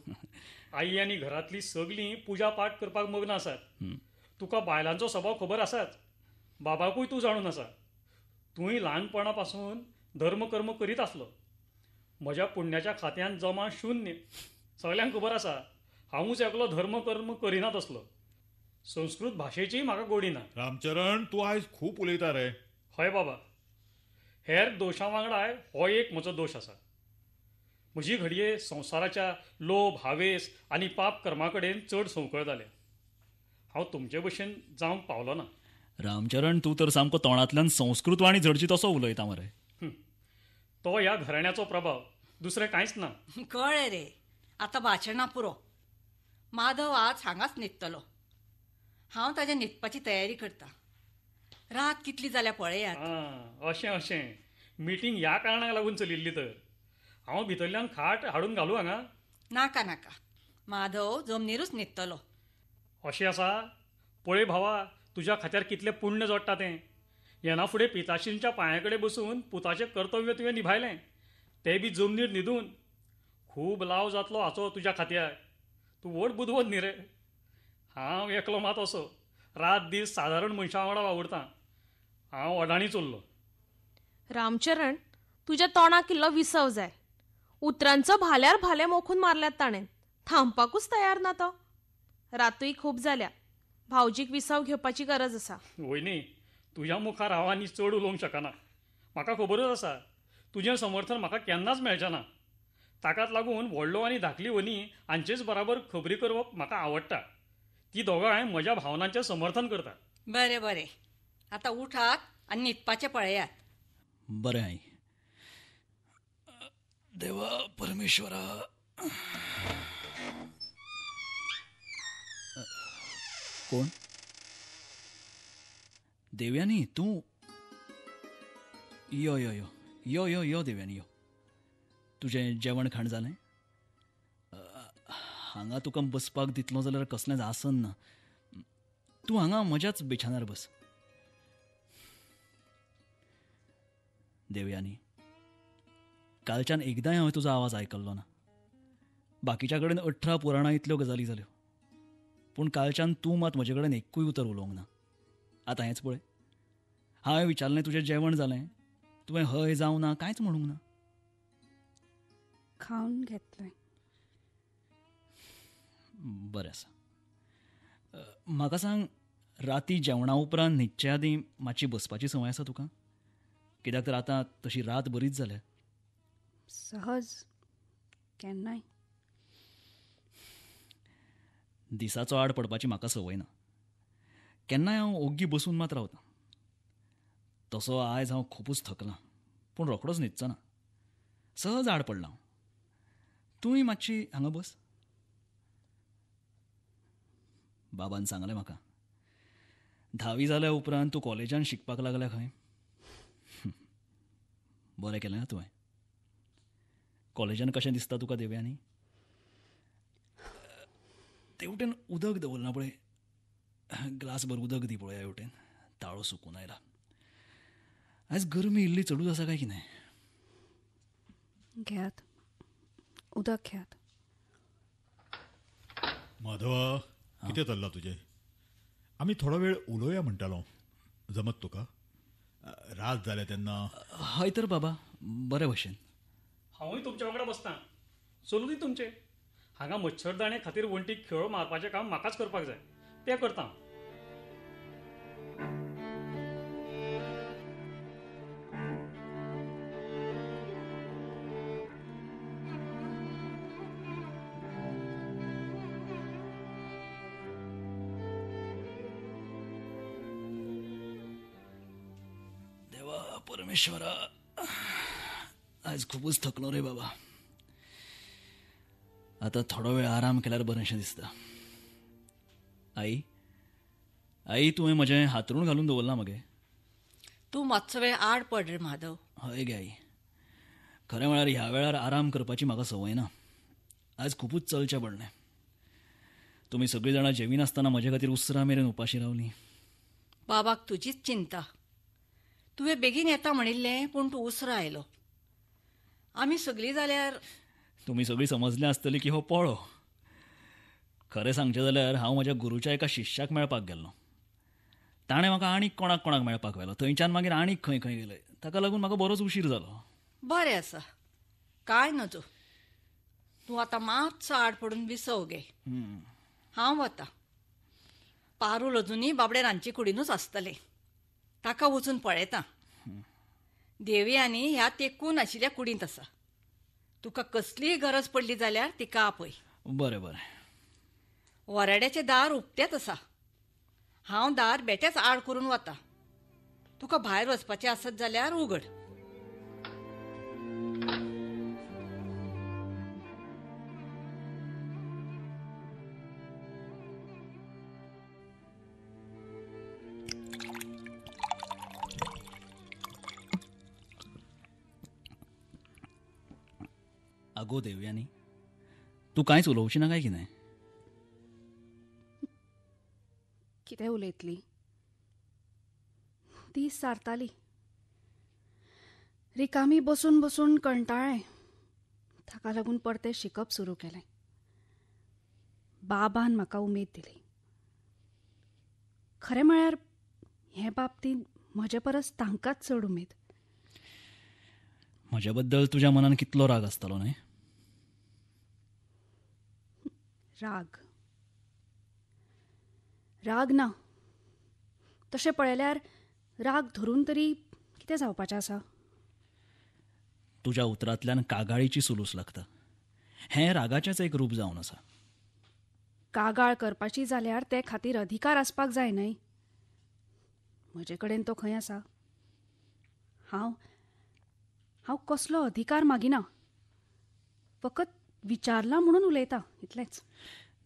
आई आनी घरांतली सगळीं पुजा पाठ करपाक मग्न आसात. तुका बायलांचो स्वभाव खबर आसाच, बाबाकूय तूं जाणून आसा. तूंय ल्हानपणा पासून धर्म कर्म करीत आसलो. म्हज्या पुण्याच्या खात्यान जमा शून्य. सगल्यांक खबर आसा हांवूच एकलो धर्म कर्म करिनात आसलो. संस्कृत भाशेचीय म्हाका गोडी ना. रामचरण, तूं आयज खूब उलयता रे. हय बाबा, हेर दोशां वांगडाय हो एक म्हजो दोश आसा. म्हजी घडये संवसाराच्या लोभ, हावेस आनी पाप कर्मा कडेन चड संवकळ जाल्या. हांव तुमचे भशेन जावंक पावलो ना. रामचरण, तूं तर सामको तोंडांतल्यान संस्कृत वाणी झडची तसो उलयता मरे. तो ह्या घराण्याचो प्रभाव, दुसरें कांयच ना. कळ्ळें रे, आतां भाशणां पुरो. माधव आज हांगाच न्हिदतलो. हांव ताज्या न्हिदपाची तयारी करता. रात कितली जाल्या पळयात. अशें अशें, मिटींग ह्या कारणाक लागून चलिल्ली तर. हांव भितरल्यान खाट हाडून घालूं हांगा? नाका नाका, माधव जमनीरूच न्हिदतलो. अशें आसा? पळय भावा, तुज्या खात्यार कितलें पुण्य जोडटा तें. येना फुडें पिताशींच्या पांया कडेन बसून पुताचें कर्तव्य तुवें निभायलें, तें बी जमनीर न्हिदून. खूब लाव जातलो हाचो तुज्या खात्यार. तूं व्हड बुदवंत न्ही रे. हांव एकलो मात असो रात दीस सादारण मनशां वांगडा वावुरतां. हांव अडाणी चल्लो. रामचरण, तुज्या तोंडाक इल्लो विसव जाय. उतरांचो भाल्यार भाले मोखून मारल्यात ताणें. थांबपाकूच तयार ना तो. रातूय खूब जाल्या, भावजीक विसव घेवपाची गरज आसा. वयनी, तुज्या मुखार हांव आनी चड उलोवंक शकना. म्हाका खबरूच आसा तुजें समर्थन म्हाका केन्नाच मेळचें ना. ताकाच लागून व्हडलो आनी धाकली व्हनी हांचेच बराबर खबरी करप म्हाका आवडटा. ती दोगांय म्हज्या भावनांचें समर्थन करतात. बरें बरें, आतां उठात आनी न्हिदपाचें पळयात. बरें आई. देवा परमेश्वरा. कोण? देवयानी, तूं? यो यो यो यो यो यो देवयानी यो. तुजें जेवण खाण जालें? हांगा तुका बसपाक दितलो जाल्यार कसलेंच आसन ना. तूं हांगा म्हज्याच बिछानार बस. देवयानी, कालच्यान एकदांय हांवें तुजो आवाज आयकल्लो ना. बाकीच्या कडेन 18 पुराणां इतल्यो गजाली जाल्यो, पूण कालच्यान तूं मात म्हजे कडेन एकूय उतर उलोवंक ना. आतां हेंच पळय, हांवें विचारलें तुजें जेवण जालें, तुवें हय जावं ना कांयच म्हणूंक ना. खावन घेतलें. बरें आसा. म्हाका सांग, राती जेवणा उपरांत न्हिदचे आदीं मातशी बसपाची संवय आसा तुका? कित्याक तर आतां तशी रात बरीच जाल्या. सहज केन्नाय. दिसाचो आड पडपाची म्हाका संवय ना. केन्नाय हांव ओग्गी बसून मात रावतां. तसो आयज हांव खुबूच थकलां, पूण रोखडोच न्हिदचो ना. सहज आड पडलां हांव. तूंय मातशी हांगा बस. बाबान सांगलें म्हाका, 10वी जाल्या उपरांत तूं कॉलेजान शिकपाक लागल्या खंय. बरें केलें ना तुवें. कॉलेजान कशें दिसता तुका देवयानी? तेवटेन उदक दवरलां पळय, ग्लासभर उदक दी पळया हेवटेन, ताळो सुकून आयला. आयज गरमी इल्ली चडूच आसा काय कितें? घेयात उदक, घेयात. माधवा, कितें चल्लां तुजें? आमी थोडो वेळ उलोवया म्हणटालो, जमत तुका? रात जाल्या तेन्ना. हय तर बाबा, बरे भशेन. हांवूय तुमच्या वांगडा बसतां. चलूं दी तुमचें. हांगा मच्छरदाणे खातीर वण्टीक खेळ मारपाचें काम म्हाकाच करपाक जाय, तें करतां. देवा परमेश्वरा, आयज खुबूच थकलो रे बाबा. आतां थोडो वेळ आराम केल्यार बरेंशें दिसता. आई, आई, तुवें म्हजें हातरूण घालून दवरलां मगे? तूं मातसो वेळ आड पड रे माधव. हय गे आई, खरें म्हळ्यार ह्या वेळार आराम करपाची म्हाका संवय ना. आयज खुबूच चलचें पडलें. तुमी सगळीं जाणां जेविनासतना म्हजे खातीर उसरां मेरेन उपाशी रावलीं. बाबाक तुजीच चिंता. तुवें बेगीन येता म्हणिल्लें, पूण तूं उसरां आयलो. आमी सगळीं जाल्यार. तुमी सगळीं समजलें आसतली की हो पोळो. खरें सांगचें जाल्यार हांव म्हज्या गुरूच्या एका शिष्याक मेळपाक गेल्लो. ताणें म्हाका आनीक कोणाक कोणाक मेळपाक व्हेलो. थंयच्यान मागीर आनीक खंय खंय गेले. ताका लागून म्हाका बरोच उशीर जालो. बरें आसा, कांय नजो. तूं आतां मातसो आड पडून विसव घे. हांव वता. पारूल अजुनूय बाबडे रांदचे कुडीनूच आसतलें, ताका वचून पळयता. देवयानी ह्या तेकून आशिल्ल्या कुडींत आसा. तुका कसलीय गरज पडली जाल्यार तिका आपय. बरें बरें. वराड्याचें दार उक्तेंच आसा. हांव दार बेठेंच आड करून वता. तुका भायर वचपाचें आसत जाल्यार उगड. अगो देवयानी, तूं कांयच उलोवची ना काय कितें? कितें उलयतली? ती सारताली. रिकामी बसून बसून कंटाळ्ळें. ताका लागून परतें शिकप सुरू केलें. बाबान म्हाका उमेद दिली. खरें म्हळ्यार हे बाबतींत म्हजे परस तांकांच चड उमेद. म्हज्या बद्दल तुज्या मनान कितलो राग आसतलो न्हय? राग राग ना. तशें पळयल्यार राग धरून तरी कितें जावपाचें आसा? तुज्या उतरांतल्यान कागाळीची सुलूस लागता. हें रागाचेंच एक रूप जावन आसा. कागाळ करपाची जाल्यार ते खातीर अधिकार आसपाक जाय न्हय? म्हजे कडेन तो खंय आसा? हांव हांव कसलो अधिकार मागिना. फकत विचारला म्हणून उलयता इतलेंच.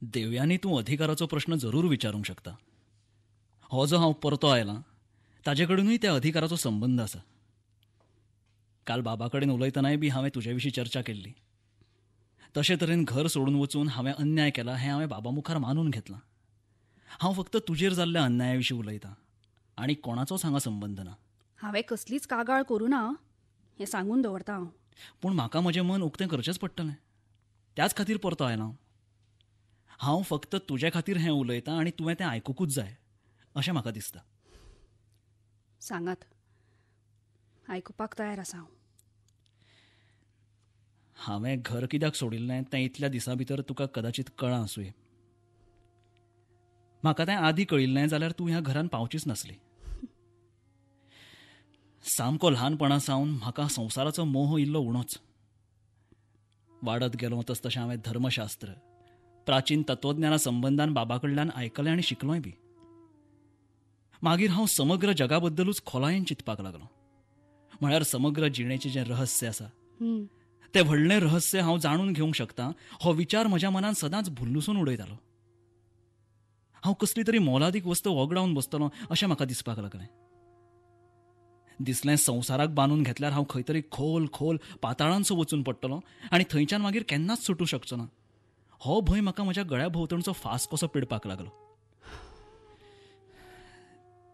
देवयानी, तूं अधिकाराचो प्रश्न जरूर विचारूंक शकता. हो जो हांव परतो आयला ताजे कडेनूय त्या अधिकाराचो संबंद आसा. काल बाबा कडेन उलयतनाय बी हांवें तुजे विशीं चर्चा केल्ली. तशे तरेन घर सोडून वचून हांवें अन्याय केला हें हांवें बाबा मुखार मानून घेतलां. हांव फक्त तुजेर जाल्ल्या अन्याया विशीं उलयतां आनी कोणाचोच हांगा संबंद ना. हांवें कसलीच कागाळ करूं ना हें सांगून दवरता हांव. पूण म्हाका म्हजें मन उक्तें करचेंच पडटलें, त्याच खातीर परतो आयला हांव. हांव फक्त तुजे खातीर हें उलयतां आनी तुवें तें आयकुकूच जाय अशें म्हाका दिसता. सांगात, आयकुपाक तयार आसा हांव. हांवें घर कित्याक सोडिल्लें तें इतल्या दिसां भितर तुका कदाचित कळ्ळां आसुये. म्हाका तें आदीं कळिल्लें जाल्यार तूं ह्या घरान पावचीच नासली. सामको ल्हानपणा सावन म्हाका संवसाराचो मोह इल्लो उणोच. वाडत गेलो तस तशें हांवें धर्मशास्त्र, प्राचीन तत्वज्ञाना संबंदान बाबा कडल्यान आयकलें आनी शिकलोय बी. मागीर हांव समग्र जगाबद्दलूच खोलायेन चिंतपाक लागलो. म्हळ्यार समग्र जिणेचें जें रहस्य आसा तें व्हडलें रहस्य हांव जाणून घेवंक शकता हो विचार म्हज्या मनान सदांच भुल्लुसून उडयतालो. हांव कसली तरी मोलादीक वस्त वगडावन बसतलो अशें म्हाका दिसपाक लागलें. दिसलें संवसाराक बांदून घेतल्यार हांव खंय तरी खोल खोल पाताळांसो वचून पडटलो आनी थंयच्यान मागीर केन्नाच सुटूं शकचो ना. हो भंय म्हाका म्हज्या गळ्या भोंवतणचो फास कसो पिडपाक लागलो.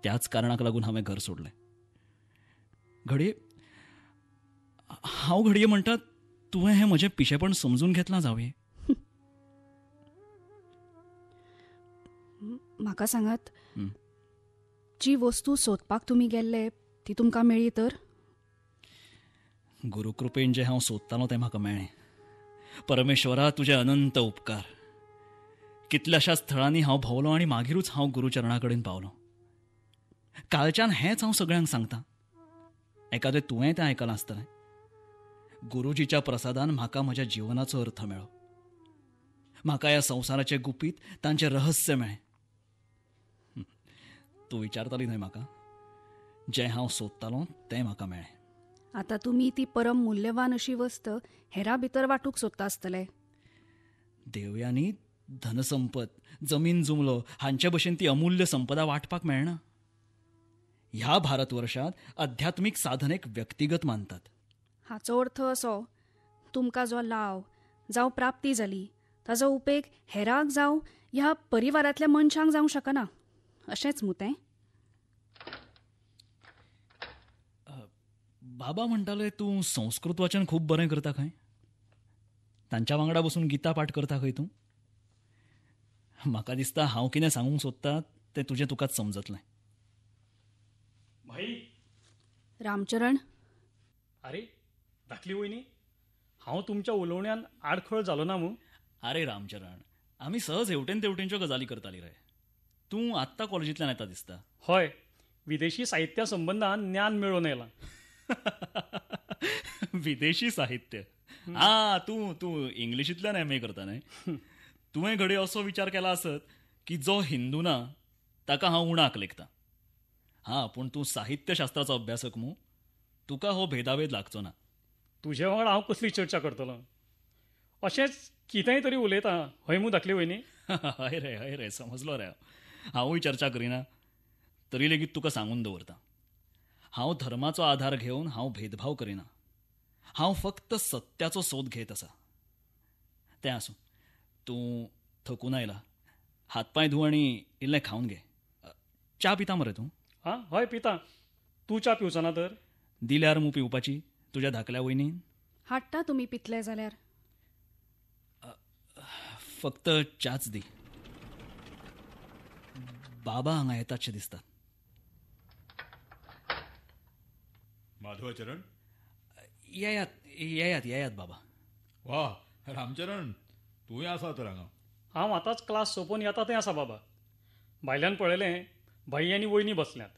त्याच कारणाक लागून हांवें घर सोडलें. घडये हांव घडये म्हणटा तुवें हें म्हजें पिशेपण समजून घेतलां जावये. म्हाका सांगात, जी वस्तू सोदपाक तुमी गेल्ले ती तुमकां मेळ्ळी तर? गुरुकृपेन जें हांव सोदतालो तें म्हाका मेळ्ळें. परमेश्वरा, तुजे अनंत उपकार. कितल्याशाच थळांनी हांव भोंवलो आनी मागीरूच हांव गुरुचरणा कडेन पावलो. कालच्यान हेंच हांव सगळ्यांक सांगतां. एकादें तुवेंय तें आयकलां आसतलें. गुरुजीच्या प्रसादान म्हाका म्हज्या जिवनाचो अर्थ मेळ्ळो. म्हाका ह्या संवसाराचें गुपीत, तांचें रहस्य मेळ्ळें. तूं विचारताली न्हय म्हाका, जें हांव सोदतालों तें म्हाका मेळ्ळें. आतां तुमी ती परम मूल्यवान अशी वस्त हेरां भितर वांटूंक सोदता आसतले. देवयानी, धनसंपत, जमीन जुमलो हांचे भशेन ती अमूल्य संपदा वांटपाक मेळना. ह्या भारतवर्षांत अध्यात्मीक साधनेक व्यक्तिगत मानतात. हाचो अर्थ असो, तुमकां जो लाव जावं प्राप्ती जाली ताजो उपेग हेरांक जावं ह्या परिवारांतल्या मनशांक जावंक शकना, अशेंच मू तें? बाबा म्हणटाले तूं संस्कृत वाचन खूब बरें करता खंय. तांच्या वांगडा बसून गीता पाठ करता खंय तूं. म्हाका दिसता हांव कितें सांगूंक सोदता तें तुजें तुकाच समजतलें. भाई. रामचरण. अरे धाकली वयनी, हांव तुमच्या उलोवण्यान आडखळ जालो ना मू? अरे रामचरण, आमी सहज हेवटेन तेवटेनच्यो गजाली करताली रे. तूं आत्तां कॉलेजींतल्यान येता दिसता. हय, विदेशी साहित्या संबंदान ज्ञान मेळोवन येयलां. विदेशी साहित्य? आ, तूं तूं इंग्लिशींतल्यान एम ए करता न्हय? तुवें घडये असो विचार केला आसत की जो हिंदू ना ताका हांव उणाक लेखता. हा, पूण तूं साहित्यशास्त्राचो अभ्यासक मू, तुका हो भेदाभेद लागचो ना. तुजे वांगडा हांव कसली चर्चा करतलो? अशेंच कितेंय तरी उलयता हय मू धाकली वयनी? हय रे, हय रे, समजलो रे. हांवूय चर्चा करिना तरी लेगीत तुका सांगून दवरता, हांव धर्माचो आधार घेवन हांव भेदभाव करिना. हांव फक्त सत्याचो सोद घेत आसा. तें आसूं, तूं थकून आयला, हातपांय धू आनी इल्लें खावन घे. च्या पिता मरे तूं? आं हय पिता. तूं च्या पिवचो ना तर? दिल्यार मू पिवपाची तुज्या धाकल्या वयनीन. हाडटा तुमी पितले जाल्यार. फक्त च्याच दी. बाबा हांगा येतातशे दिसतात. माधवाचरण. येयात येयात येयात बाबा. वा रामचरण, तूंय आसा तर हांगा? हांव आतांच क्लास सोंपोवन येता थंय आसा बाबा. भायल्यान पळयलें भाई आनी वयनी बसल्यात.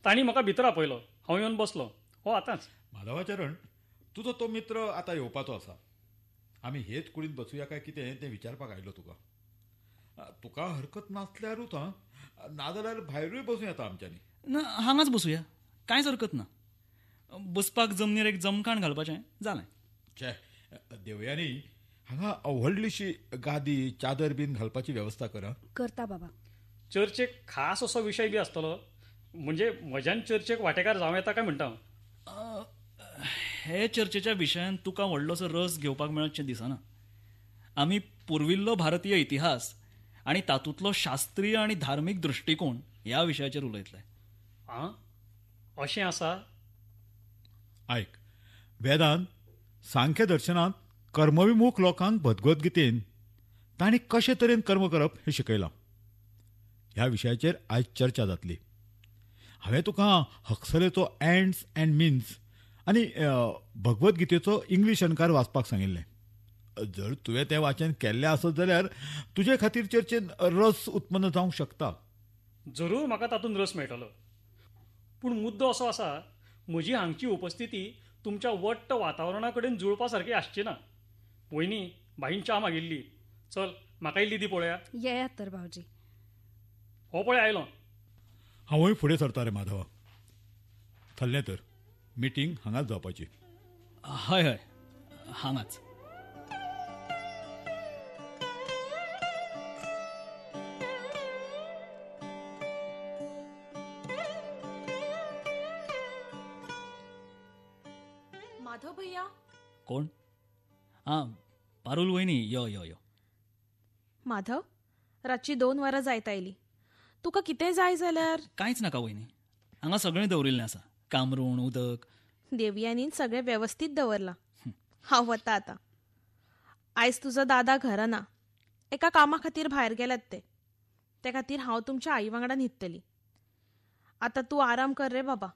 तांणी म्हाका भितर आपयलो, हांव येवन बसलो. हो आतांच. माधवाचरण, तुजो तो मित्र आतां येवपाचो आसा. आमी हेच कुडींत बसुया काय कितें तें विचारपाक आयलो तुका. तुका हरकत नासल्यारूच हां, नाजाल्यार भायरूय बसूं येता आमच्यांनी. ना, हांगाच बसुया, कांयच हरकत ना. बसपाक जमनीर एक जमखाण घालपाचें जालें. छे देवयानी, हांगा व्हडलीशी गादी चादर बीन घालपाची वेवस्था करा. करता बाबा. चर्चेक खास असो विशय बी आसतलो, म्हणजे म्हज्यान चर्चेक वांटेकार जावं येता काय म्हणटा? हे चर्चेच्या विशयान तुका व्हडलोसो रस घेवपाक मेळतशें दिसना. आमी पुर्विल्लो भारतीय इतिहास आनी तातूंतलो शास्त्रीय आनी धार्मीक दृश्टिकोण ह्या विशयाचेर उलयतले. आं, अशें आसा? आयक, वेदांत सांख्य दर्शनांत कर्मविमुख लोकांक भगवद्गीतेन तांणी कशे तरेन कर्म करप हें शिकयलां. ह्या विशयाचेर आयज चर्चा जातली. हांवें तुका हक्सलेचो एंड्स अँड मिन्स आनी भगवद्गीतेचो इंग्लीश अणकार वाचपाक सांगिल्लें. जर तुवें तें वाचन केल्लें आसत जाल्यार तुजे खातीर चर्चेन रस उत्पन्न जावंक शकता. जरूर म्हाका तातूंत रस मेळटलो. पूण मुद्दो असो आसा, म्हजी हांगची उपस्थिती तुमच्या वट्ट वातावरणा कडेन जुळपा सारकी आसची ना. वयनी, बाईन च्या मागिल्ली, चल म्हाका इल्ली दी पळोवया. येयात तर भावजी. हो पळय आयलो. हांवूय फुडें सरता रे माधवा. थल्लें तर, मिटींग हांगाच जावपाची. हय हय, हांगाच. माधव भैया. कोण? आं, पारुल वयनी. यो यो यो. माधव, रातची 2 वरां जायत आयली. तुका कितें जाय जाल्यार? कांयच नाका वयनी, हांगा सगळें दवरिल्लें आसा. कामरूण, उदक. देवयानीन सगळें वेवस्थीत दवरलां. हांव वता आतां. आयज तुजो दादा घरा ना, एका कामा खातीर भायर गेल्यात ते. ते खातीर हांव तुमच्या आई वांगडा न्हिदतली. आतां तूं आराम कर रे बाबा.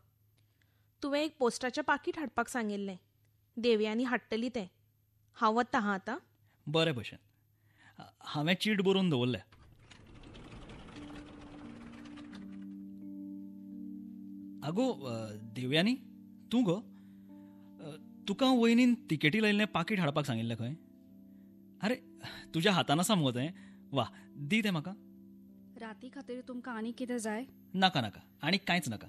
तुवें एक पोस्टाचें पाकीट हाडपाक सांगिल्लें, देवयानी हाडटली तें. हांव वता हां आतां. बरें भशेन. हांवें चीट बरोवन दवरल्या. आगो देवयानी, तूं गो? तुका वयनीन तिकेटी लायिल्लें पाकीट हाडपाक सांगिल्लें खंय. आरे, तुज्या हातान आसा मुगो तें. वा, दी तें म्हाका. राती खातीर तुमकां आनी कितें जाय? नाका नाका, आनी कांयच नाका.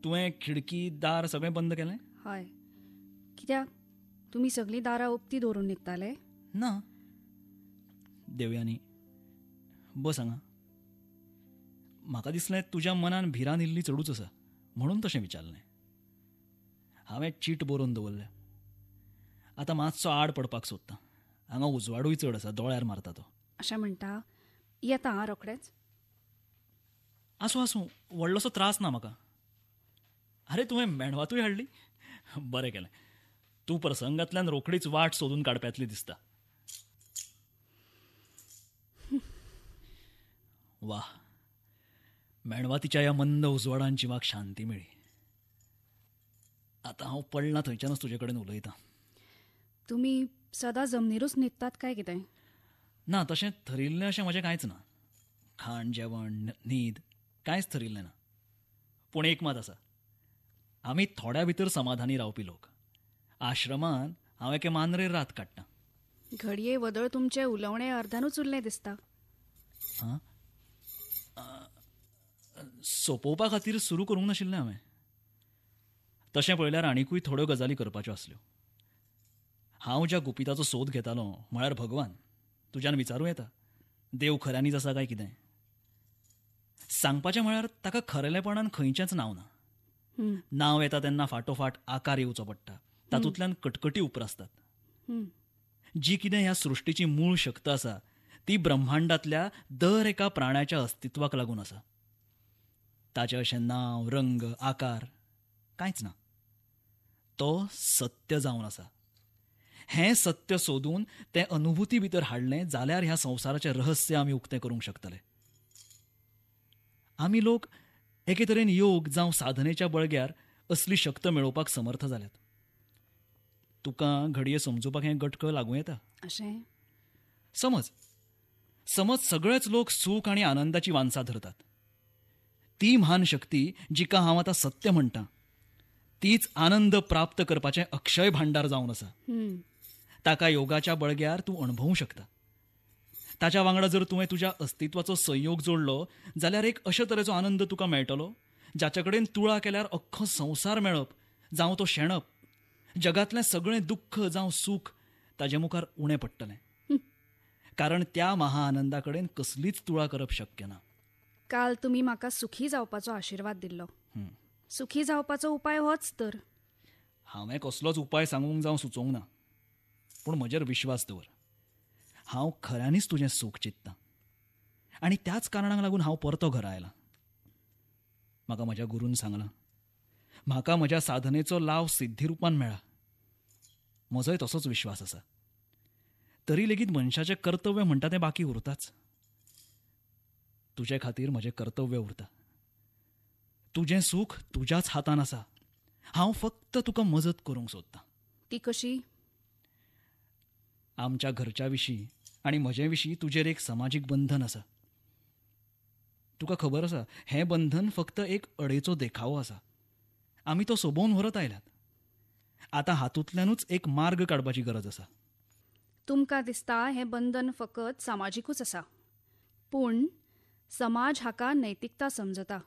तुवें खिडकी दार सगळें बंद केलें? हय. कित्याक, तुमी सगळीं दारां उक्ती दवरून न्हिदताले? ना. देवयानी, बस हांगा. म्हाका दिसलें तुज्या मनान भिरांत इल्ली चडूच आसा म्हणून तशें विचारलें. हांवें चीट बरोवन दवरल्या. आतां मातसो आड पडपाक सोदतां. हांगा उजवाडूय चड आसा, दोळ्यार मारता तो. अशें म्हणटा? येता हां रोखडेंच. आसूं आसूं, व्हडलोसो त्रास ना म्हाका. आरे, तुवें मेणवातूय हाडली? बरें केलें. तूं प्रसंगांतल्यान रोखडीच वाट सोदून काडप्यांतली दिसता. वा, मेणवातीच्या ह्या मंद उजवाडान जिवाक शांती मेळ्ळी. आतां हांव पडलां थंयच्यानच तुजे कडेन उलयतां. तुमी सदां जमनीरूच न्हिदतात काय कितें? ना, तशें थरिल्लें अशें म्हजें कांयच ना. खाण, जेवण, न्हीद कांयच थरिल्लें ना. पूण एक मात आसा, आमी थोड्या भितर समाधानी रावपी लोक. आश्रमांत हांव एके मांद्रेर रात काडटां. घडये वदळ तुमचें उलोवणें अर्दानूच उरलें दिसता. आं, सोंपोवपा खातीर सुरू करूंक नाशिल्लें हांवें. तशें पळयल्यार आनिकूय थोड्यो गजाली करपाच्यो आसल्यो. हांव ज्या गुपिताचो सोद घेतालो म्हळ्यार भगवान, तुज्यान विचारूं येता देव खऱ्यांनीच आसा काय कितें. सांगपाचें म्हळ्यार ताका खरेलेपणान खंयचेंच नांव ना. नांव येता तेन्ना फाटोफाट आकार येवचो पडटा, तातूंतल्यान कटकटी उप्रासतात. जी कितें ह्या सृश्टीची मूळ शक्त आसा ती ब्रह्मांडांतल्या दर एका प्राण्याच्या अस्तित्वाक लागून आसा. ताचें अशें नांव, रंग, आकार कांयच ना. तो सत्य जावन आसा. हें सत्य सोदून तें अनुभूती भितर हाडलें जाल्यार ह्या संवसाराचें रहस्य आमी उक्तें करूंक शकतले. आमी लोक एके तरेन योग जावं साधनेच्या बळग्यार असली शक्त मेळोवपाक समर्थ जाल्यात. तुका घडये समजुपाक हें गटकं लागूं येता. अशें समज समज सगळेच लोक सूख आनी आनंदाची वान्सा धरतात. ती म्हान शक्ती जिका हांव आतां सत्य म्हणटां तीच आनंद प्राप्त करपाचें अक्षय भांडार जावन आसा. ताका योगाच्या बळग्यार तूं अणभवूं शकता. ताच्या वांगडा जर तुवें तुज्या अस्तित्वाचो संयोग जोडलो जाल्यार एक अशे तरेचो आनंद तुका मेळटलो जाच्या कडेन तुळा केल्यार अख्खो संवसार मेळप जावं तो शेणप, जगांतलें सगळें दुख्ख जावं सूख ताजे मुखार उणें पडटलें. कारण त्या महाआनंदा कडेन कसलीच तुळा करप शक्य ना. काल तुमी म्हाका सुखी जावपाचो आशिर्वाद दिल्लो. सुखी जावपाचो उपाय होच तर. हांवें कसलोच उपाय सांगूंक जावं सुचोवंक ना, पूण म्हजेर विश्वास दवर. हांव खऱ्यांनीच तुजें सूख चिंतता आनी त्याच कारणाक लागून हांव परतो घरा आयलां. म्हाका म्हज्या गुरून सांगलां, म्हाका म्हज्या साधनेचो लाव सिद्धी रुपान मेळ्ळा. म्हजोय तसोच विश्वास आसा. तरी लेगीत मनशाचें कर्तव्य म्हणटा तें बाकी उरताच. तुजे खातीर म्हजें कर्तव्य उरता. तुजें सूख तुज्याच हातान आसा. हांव फक्त तुका मजत करूंक सोदतां. ती कशी? आमच्या घरच्या विशीं आनी म्हजे विशीं तुजेर एक समाजीक बंधन आसा. तुका खबर आसा, हें बंधन फक्त एक अडेचो देखावो आसा. आमी तो सोबोवन व्हरत आयल्यात. आतां हातूंतल्यानूच एक मार्ग काडपाची गरज आसा. तुमकां दिसता हें बंधन फकत सामाजिकूच आसा, पूण समाज हाका नैतिकता समजता.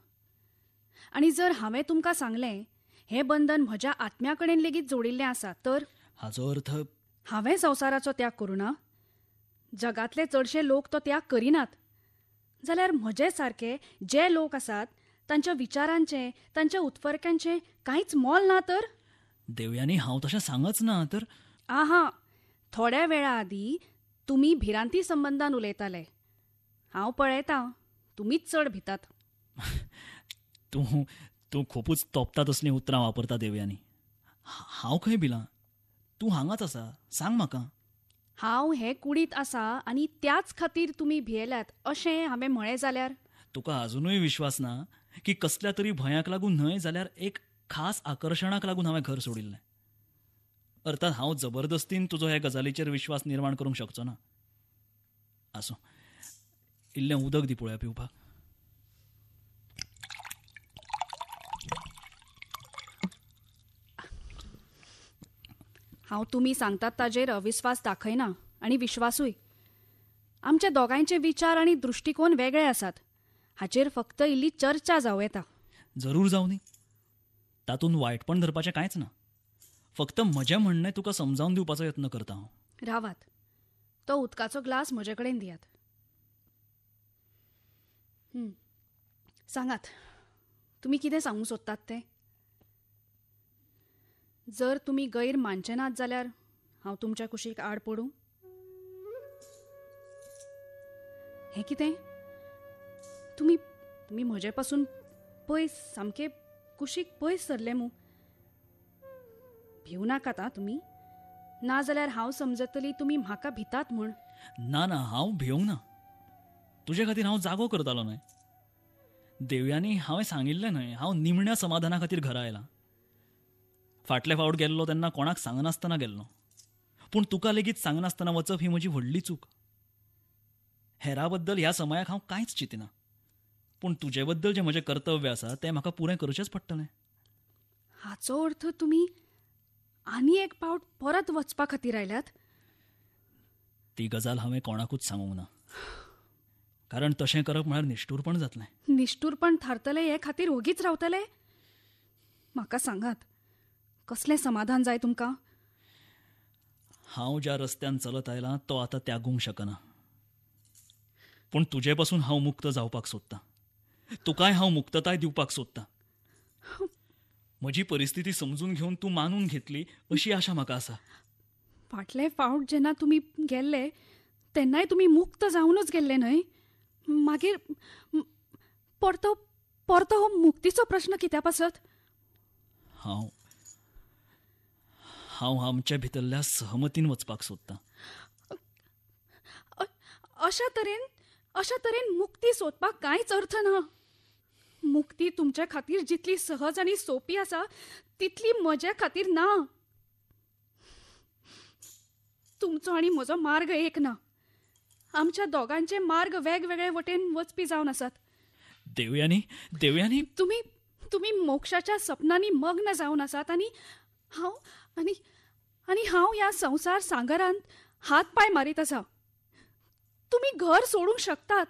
आनी जर हांवें तुमकां सांगलें हें बंधन म्हज्या आत्म्या कडेन लेगीत जोडिल्लें आसा तर? हाचो अर्थ हांवें संवसाराचो त्याग करूं ना? जगांतले चडशे लोक तो त्याग करिनात. जाल्यार म्हजे सारके जे लोक आसात तांच्या विचारांचें, तांच्या उत्फर्क्यांचें कांयच मोल ना तर? देवयानी, हांव तशें सांगच ना तर. आहा, थोड्या वेळा आदीं तुमी भिरांती संबंदान उलयताले. हांव पळयतां तुमीच चड भितात. तूं तूं खुबूच तोपता तसलीं उतरां वापरता देवयानी. हांव खंय भिलां? तूं हांगाच आसा, सांग म्हाका. हांव हे कुडींत आसा आनी त्याच खातीर तुमी भियेल्यात अशें हांवें म्हळें जाल्यार? तुका अजुनूय विश्वास ना की कसल्या तरी भंयाक लागून न्हय जाल्यार एक खास आकर्शणाक लागून हांवें घर सोडिल्लें? अर्थात हांव जबरदस्तीन तुजो ह्या गजालीचेर विश्वास निर्माण करूंक शकचो ना. आसूं, इल्लें उदक दी पळोवया पिवपाक. हांव तुमी सांगतात ताजेर अविस्वास दाखयना आनी विश्वासूय. आमच्या दोगांयचे विचार आनी दृश्टिकोन वेगळे आसात, हाचेर फक्त इल्ली चर्चा जावं येता. जरूर जावं न्ही, तातूंत वायटपण धरपाचें कांयच ना. फक्त म्हजें म्हणणें तुका समजावन दिवपाचो यत्न करता हांव. रावात, तो उदकाचो ग्लास म्हजे कडेन दियात. सांगात, तुमी कितें सांगूंक सोदतात तें. जर तुमी गैर मानचे नात जाल्यार हांव तुमच्या कुशीक आड पडूं? हें कितें? तुमी तुमी म्हजे पासून पयस, सामके कुशीक पयस सरले मू. भिवू नाकात आं तुमी, नाजाल्यार हांव समजतली तुमी म्हाका भितात म्हूण. ना ना, हांव भिवंक ना. तुजे खातीर हांव जागो करतालो न्हय देवयानी. हांवें सांगिल्लें न्हय, हांव निमण्या समाधाना खातीर घरा आयलां. फाटले फावट गेल्लो तेन्ना कोणाक सांगनासतना गेल्लो, पूण तुका लेगीत सांगनासतना वचप ही म्हजी व्हडली चूक. हेरा बद्दल ह्या समयाक हांव कांयच चिंतिना, पूण तुजे बद्दल जें म्हजें कर्तव्य आसा तें म्हाका पुरें करचेंच पडटलें. हाचो अर्थ तुमी आनी एक पावट परत वचपा खातीर आयल्यात? ती गजाल हांवें कोणाकूच सांगूंक ना, कारण तशें करप म्हळ्यार निश्ठूरपण जातलें. निश्ठूरपण थारतलें हे खातीर ओगीच रावतले? म्हाका सांगात, कसलें समाधान जाय तुमकां? हांव ज्या रस्त्यान चलत आयलां तो आतां त्यागूंक शकना, पूण तुजे पासून हांव मुक्त जावपाक सोदतां. तुकाय हांव मुक्तताय दिवपाक सोदतां. म्हजी परिस्थिती समजून घेवन तूं मानून घेतली अशी आशा म्हाका आसा. फाटले फावट जेन्ना तुमी गेल्ले तेन्नाय तुमी मुक्त जावनूच गेल्ले न्हय? मागीर परतो परतो हो मुक्तीचो प्रश्न कित्या पासत? हांव हांव आमच्या भितरल्या सहमतीन वचपाक सोदतां. अशा तरेन मुक्ती सोदपाक कांयच अर्थ ना. मुक्ती तुमच्या खातीर जितली सहज आनी सोपी आसा तितली म्हज्या खातीर ना. तुमचो आनी म्हजो मार्ग एक ना. आमच्या दोगांचे मार्ग वेगवेगळे वटेन वचपी जावन आसात. देवयानी, देवयानी, तुमी तुमी मोक्षाच्या सपनांनी मग्न जावन आसात आनी हांव आनी आनी हांव ह्या संवसार सांगरांत हात पांय मारीत आसा. तुमी घर सोडूंक शकतात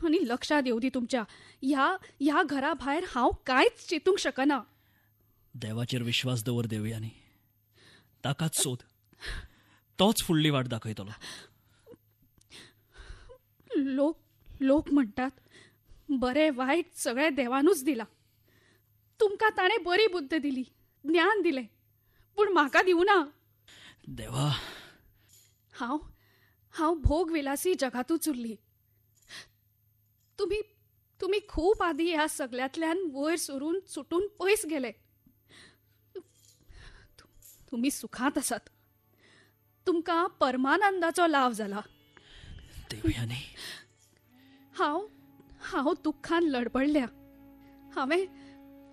आनी लक्षात येवं दी तुमच्या, ह्या ह्या घरा भायर हांव कांयच चिंतूंक शकना. देवाचेर विश्वास दवर देवयानी, ताकाच सोद, तोच फुडली वाट दाखयतलो. लोक लोक म्हणटात बरें वायट सगळें देवानूच दिलां. तुमकां ताणें बरी बुद्द दिली, ज्ञान दिलें, पूण म्हाका दिवना. देवा, हांव हांव भोग विलासी जगांतूच उरली. तुमी तुमी खूब आदी ह्या सगल्यांतल्यान वयर सरून सुटून पयस गेले. तुमी सुखांत आसात. तुमकां परमानंदाचो लाव जाला. देवयानी, हांव हांव दुख्खान लडबडल्या. हांवें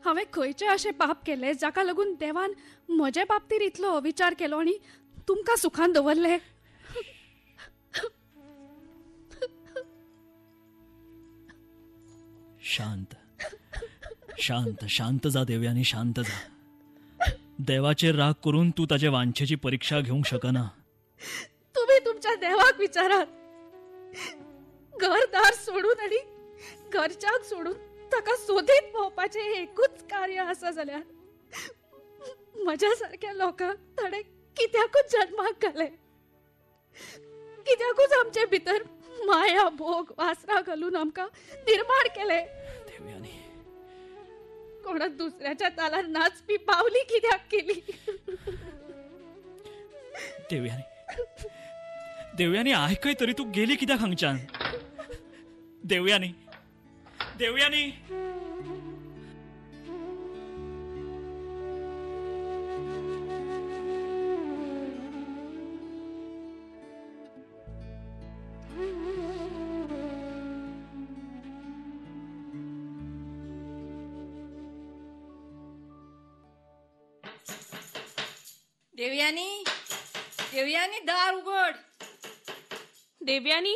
हांवें खंयचें अशें पाप केलें जाका लागून देवान म्हजे बाबतीर इतलो अविचार केलो आनी तुमकां सुखान दवरलें? शांत शांत शांत जा देवयानी, शांत जा. देवाचेर राग करून तूं ताजे वांछेची परिक्षा घेवंक शकना. तुमी तुमच्या देवाक विचारात. घरदार सोडून आनी घरच्यांक सोडून ताका सोदीत भोंवपाचें एकूच कार्य आसा जाल्यार म्हज्या सारक्या लोकांक ताणें कित्याकूच जन्माक घालें? कित्याकूच आमचे भितर माया भोग वासरा घालून आमकां निर्माण केलें? देवयानी, कोणा दुसऱ्याच्या तालार नाचपी पावली कित्याक केली? देवयानी, देवयानी आयकय तरी, तूं गेली कित्याक हांगच्यान? देवयानी, देवयानी. देवयानी, देवयानी, दार उगड. देवयानी,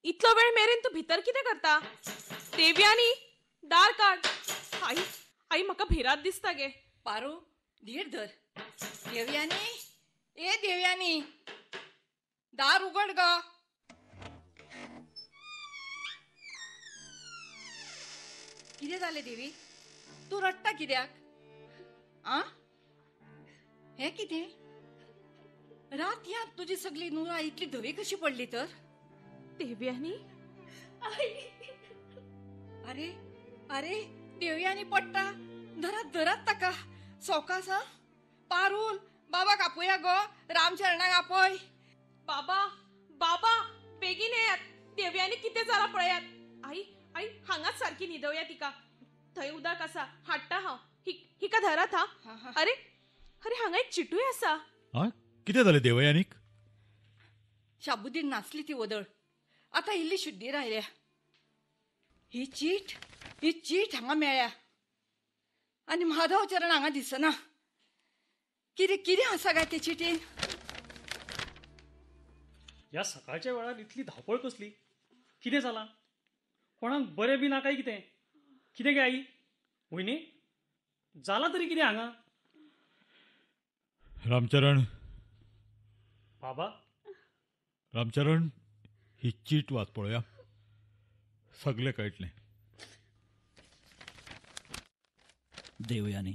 इतलो वेळ मेरेन तूं भितर कितें करता? देवयानी, दार काड. आई, आई, म्हाका भिरांत दिसता गे. पारू, धीर धर. देवयानी, ए देवयानी, दार उगड ग. कितें जालें देवी? तूं रडटा कित्याक? आ, हें कितें? रात याद तुजी सगळी नुरा इतली धवी कशी पडली तर? देवयानी, अरे अरे, देवयानी पडटा. धरात धरात ताका सवकास. पारूल, बाबाक आपोया गो. रामचरणाक आपय. बाबा, बाबा, बेगीन येयात. देवयानी कितें जाला पळयात. आई, आई, हांगाच सारकी न्हिदोवया तिका. थंय उदक आसा, हाडटा हांव. हिका धरात. हा, अरे अरे, हांगा एक चिटूय आसा. कितें जालें देवयानीक? शाबुद्दीन नाचली ती वदळ. आतां इल्ली शुद्धीर आयल्या. ही चीट, ही चीट हांगा मेळ्ळ्या आनी माधव चरण हांगा दिसना. कितें कितें आसा काय ते चिटीन? ह्या सकाळच्या वेळार इतली धांवपळ कसली? कितें जालां? कोणाक बरें बी ना काय कितें? कितें गे आई? वयनी, जालां तरी कितें हांगा? रामचरण. बाबा. रामचरण, ही चीट वाच पळोवया, सगळें कळटलें. देवयानी,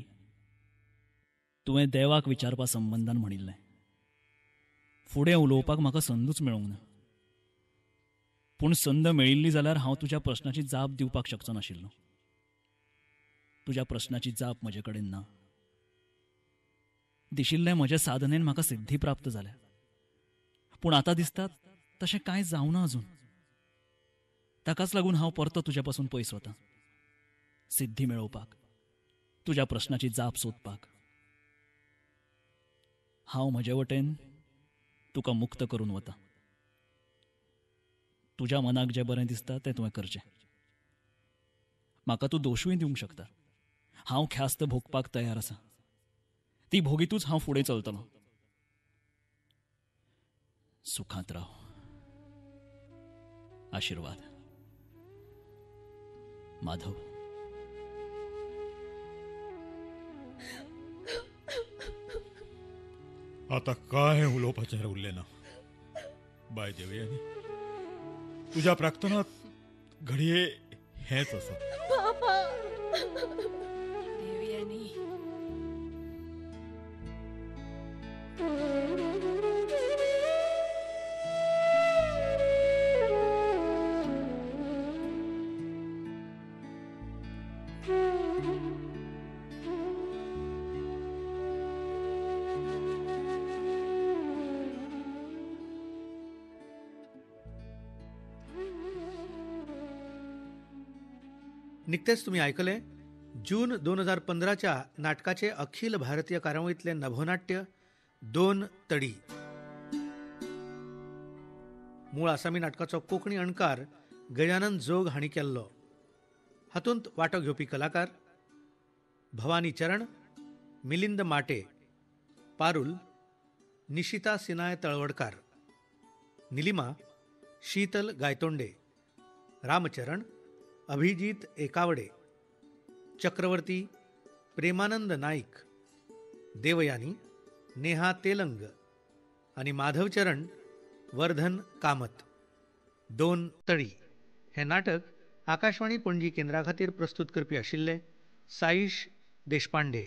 तुवें देवाक विचारपा संबंदान म्हणिल्लें. फुडें उलोवपाक म्हाका संदूच मेळूंक ना. पूण संद मेळिल्ली जाल्यार हांव तुज्या प्रश्नाची जाप दिवपाक शकचो नाशिल्लो. तुज्या प्रश्नाची जाप म्हजे कडेन ना. दिशिल्लें म्हजे साधनेन म्हाका सिद्धी प्राप्त जाल्या, पूण आतां दिसता तशें कांय जावना अजून. ताकाच लागून हांव परतो तुज्या पासून पयस वतां, सिद्धी मेळोवपाक, तुज्या प्रश्नाची जाप सोदपाक. हांव म्हजे वटेन तुका मुक्त करून वतां. तुज्या मनाक जें बरें दिसता तें तुवें करचें. म्हाका तूं दोशूय दिवंक शकता. हांव ख्यास्त भोगपाक तयार आसा. ती भोगीतूच हांव फुडें चलतलों. सुखांत राव. आशिर्वाद. माधव. आतां काय उलोवपाचें उरलें ना बाय देवयानी. तुज्या प्रार्थनात घडये हेंच आसा. बाबा. देवयानी. निकतेच तुमी आयकलें जून 2015च्या नाटकाचे अखिल भारतीय कार्यावळींतलें नभोनाट्य दोन तडी. मूळ आसामी नाटकाचो कोंकणी अणकार गजानन जोग हांणी केल्लो. हातूंत वांटो घेवपी कलाकार भवानी चरण, मिलिंद माटे, पारुल, निशिता सिनाय तळवडकार, निलिमा, शीतल गायतोंडे, रामचरण, अभिजीत एकावडे, चक्रवर्ती, प्रेमानंद नाईक, देवयानी, नेहा तेलंग आनी माधवचरण वर्धन कामत. दोन तळी हें नाटक आकाशवाणी पणजी केंद्रा खातीर प्रस्तूत करपी आशिल्ले साईश देशपांडे.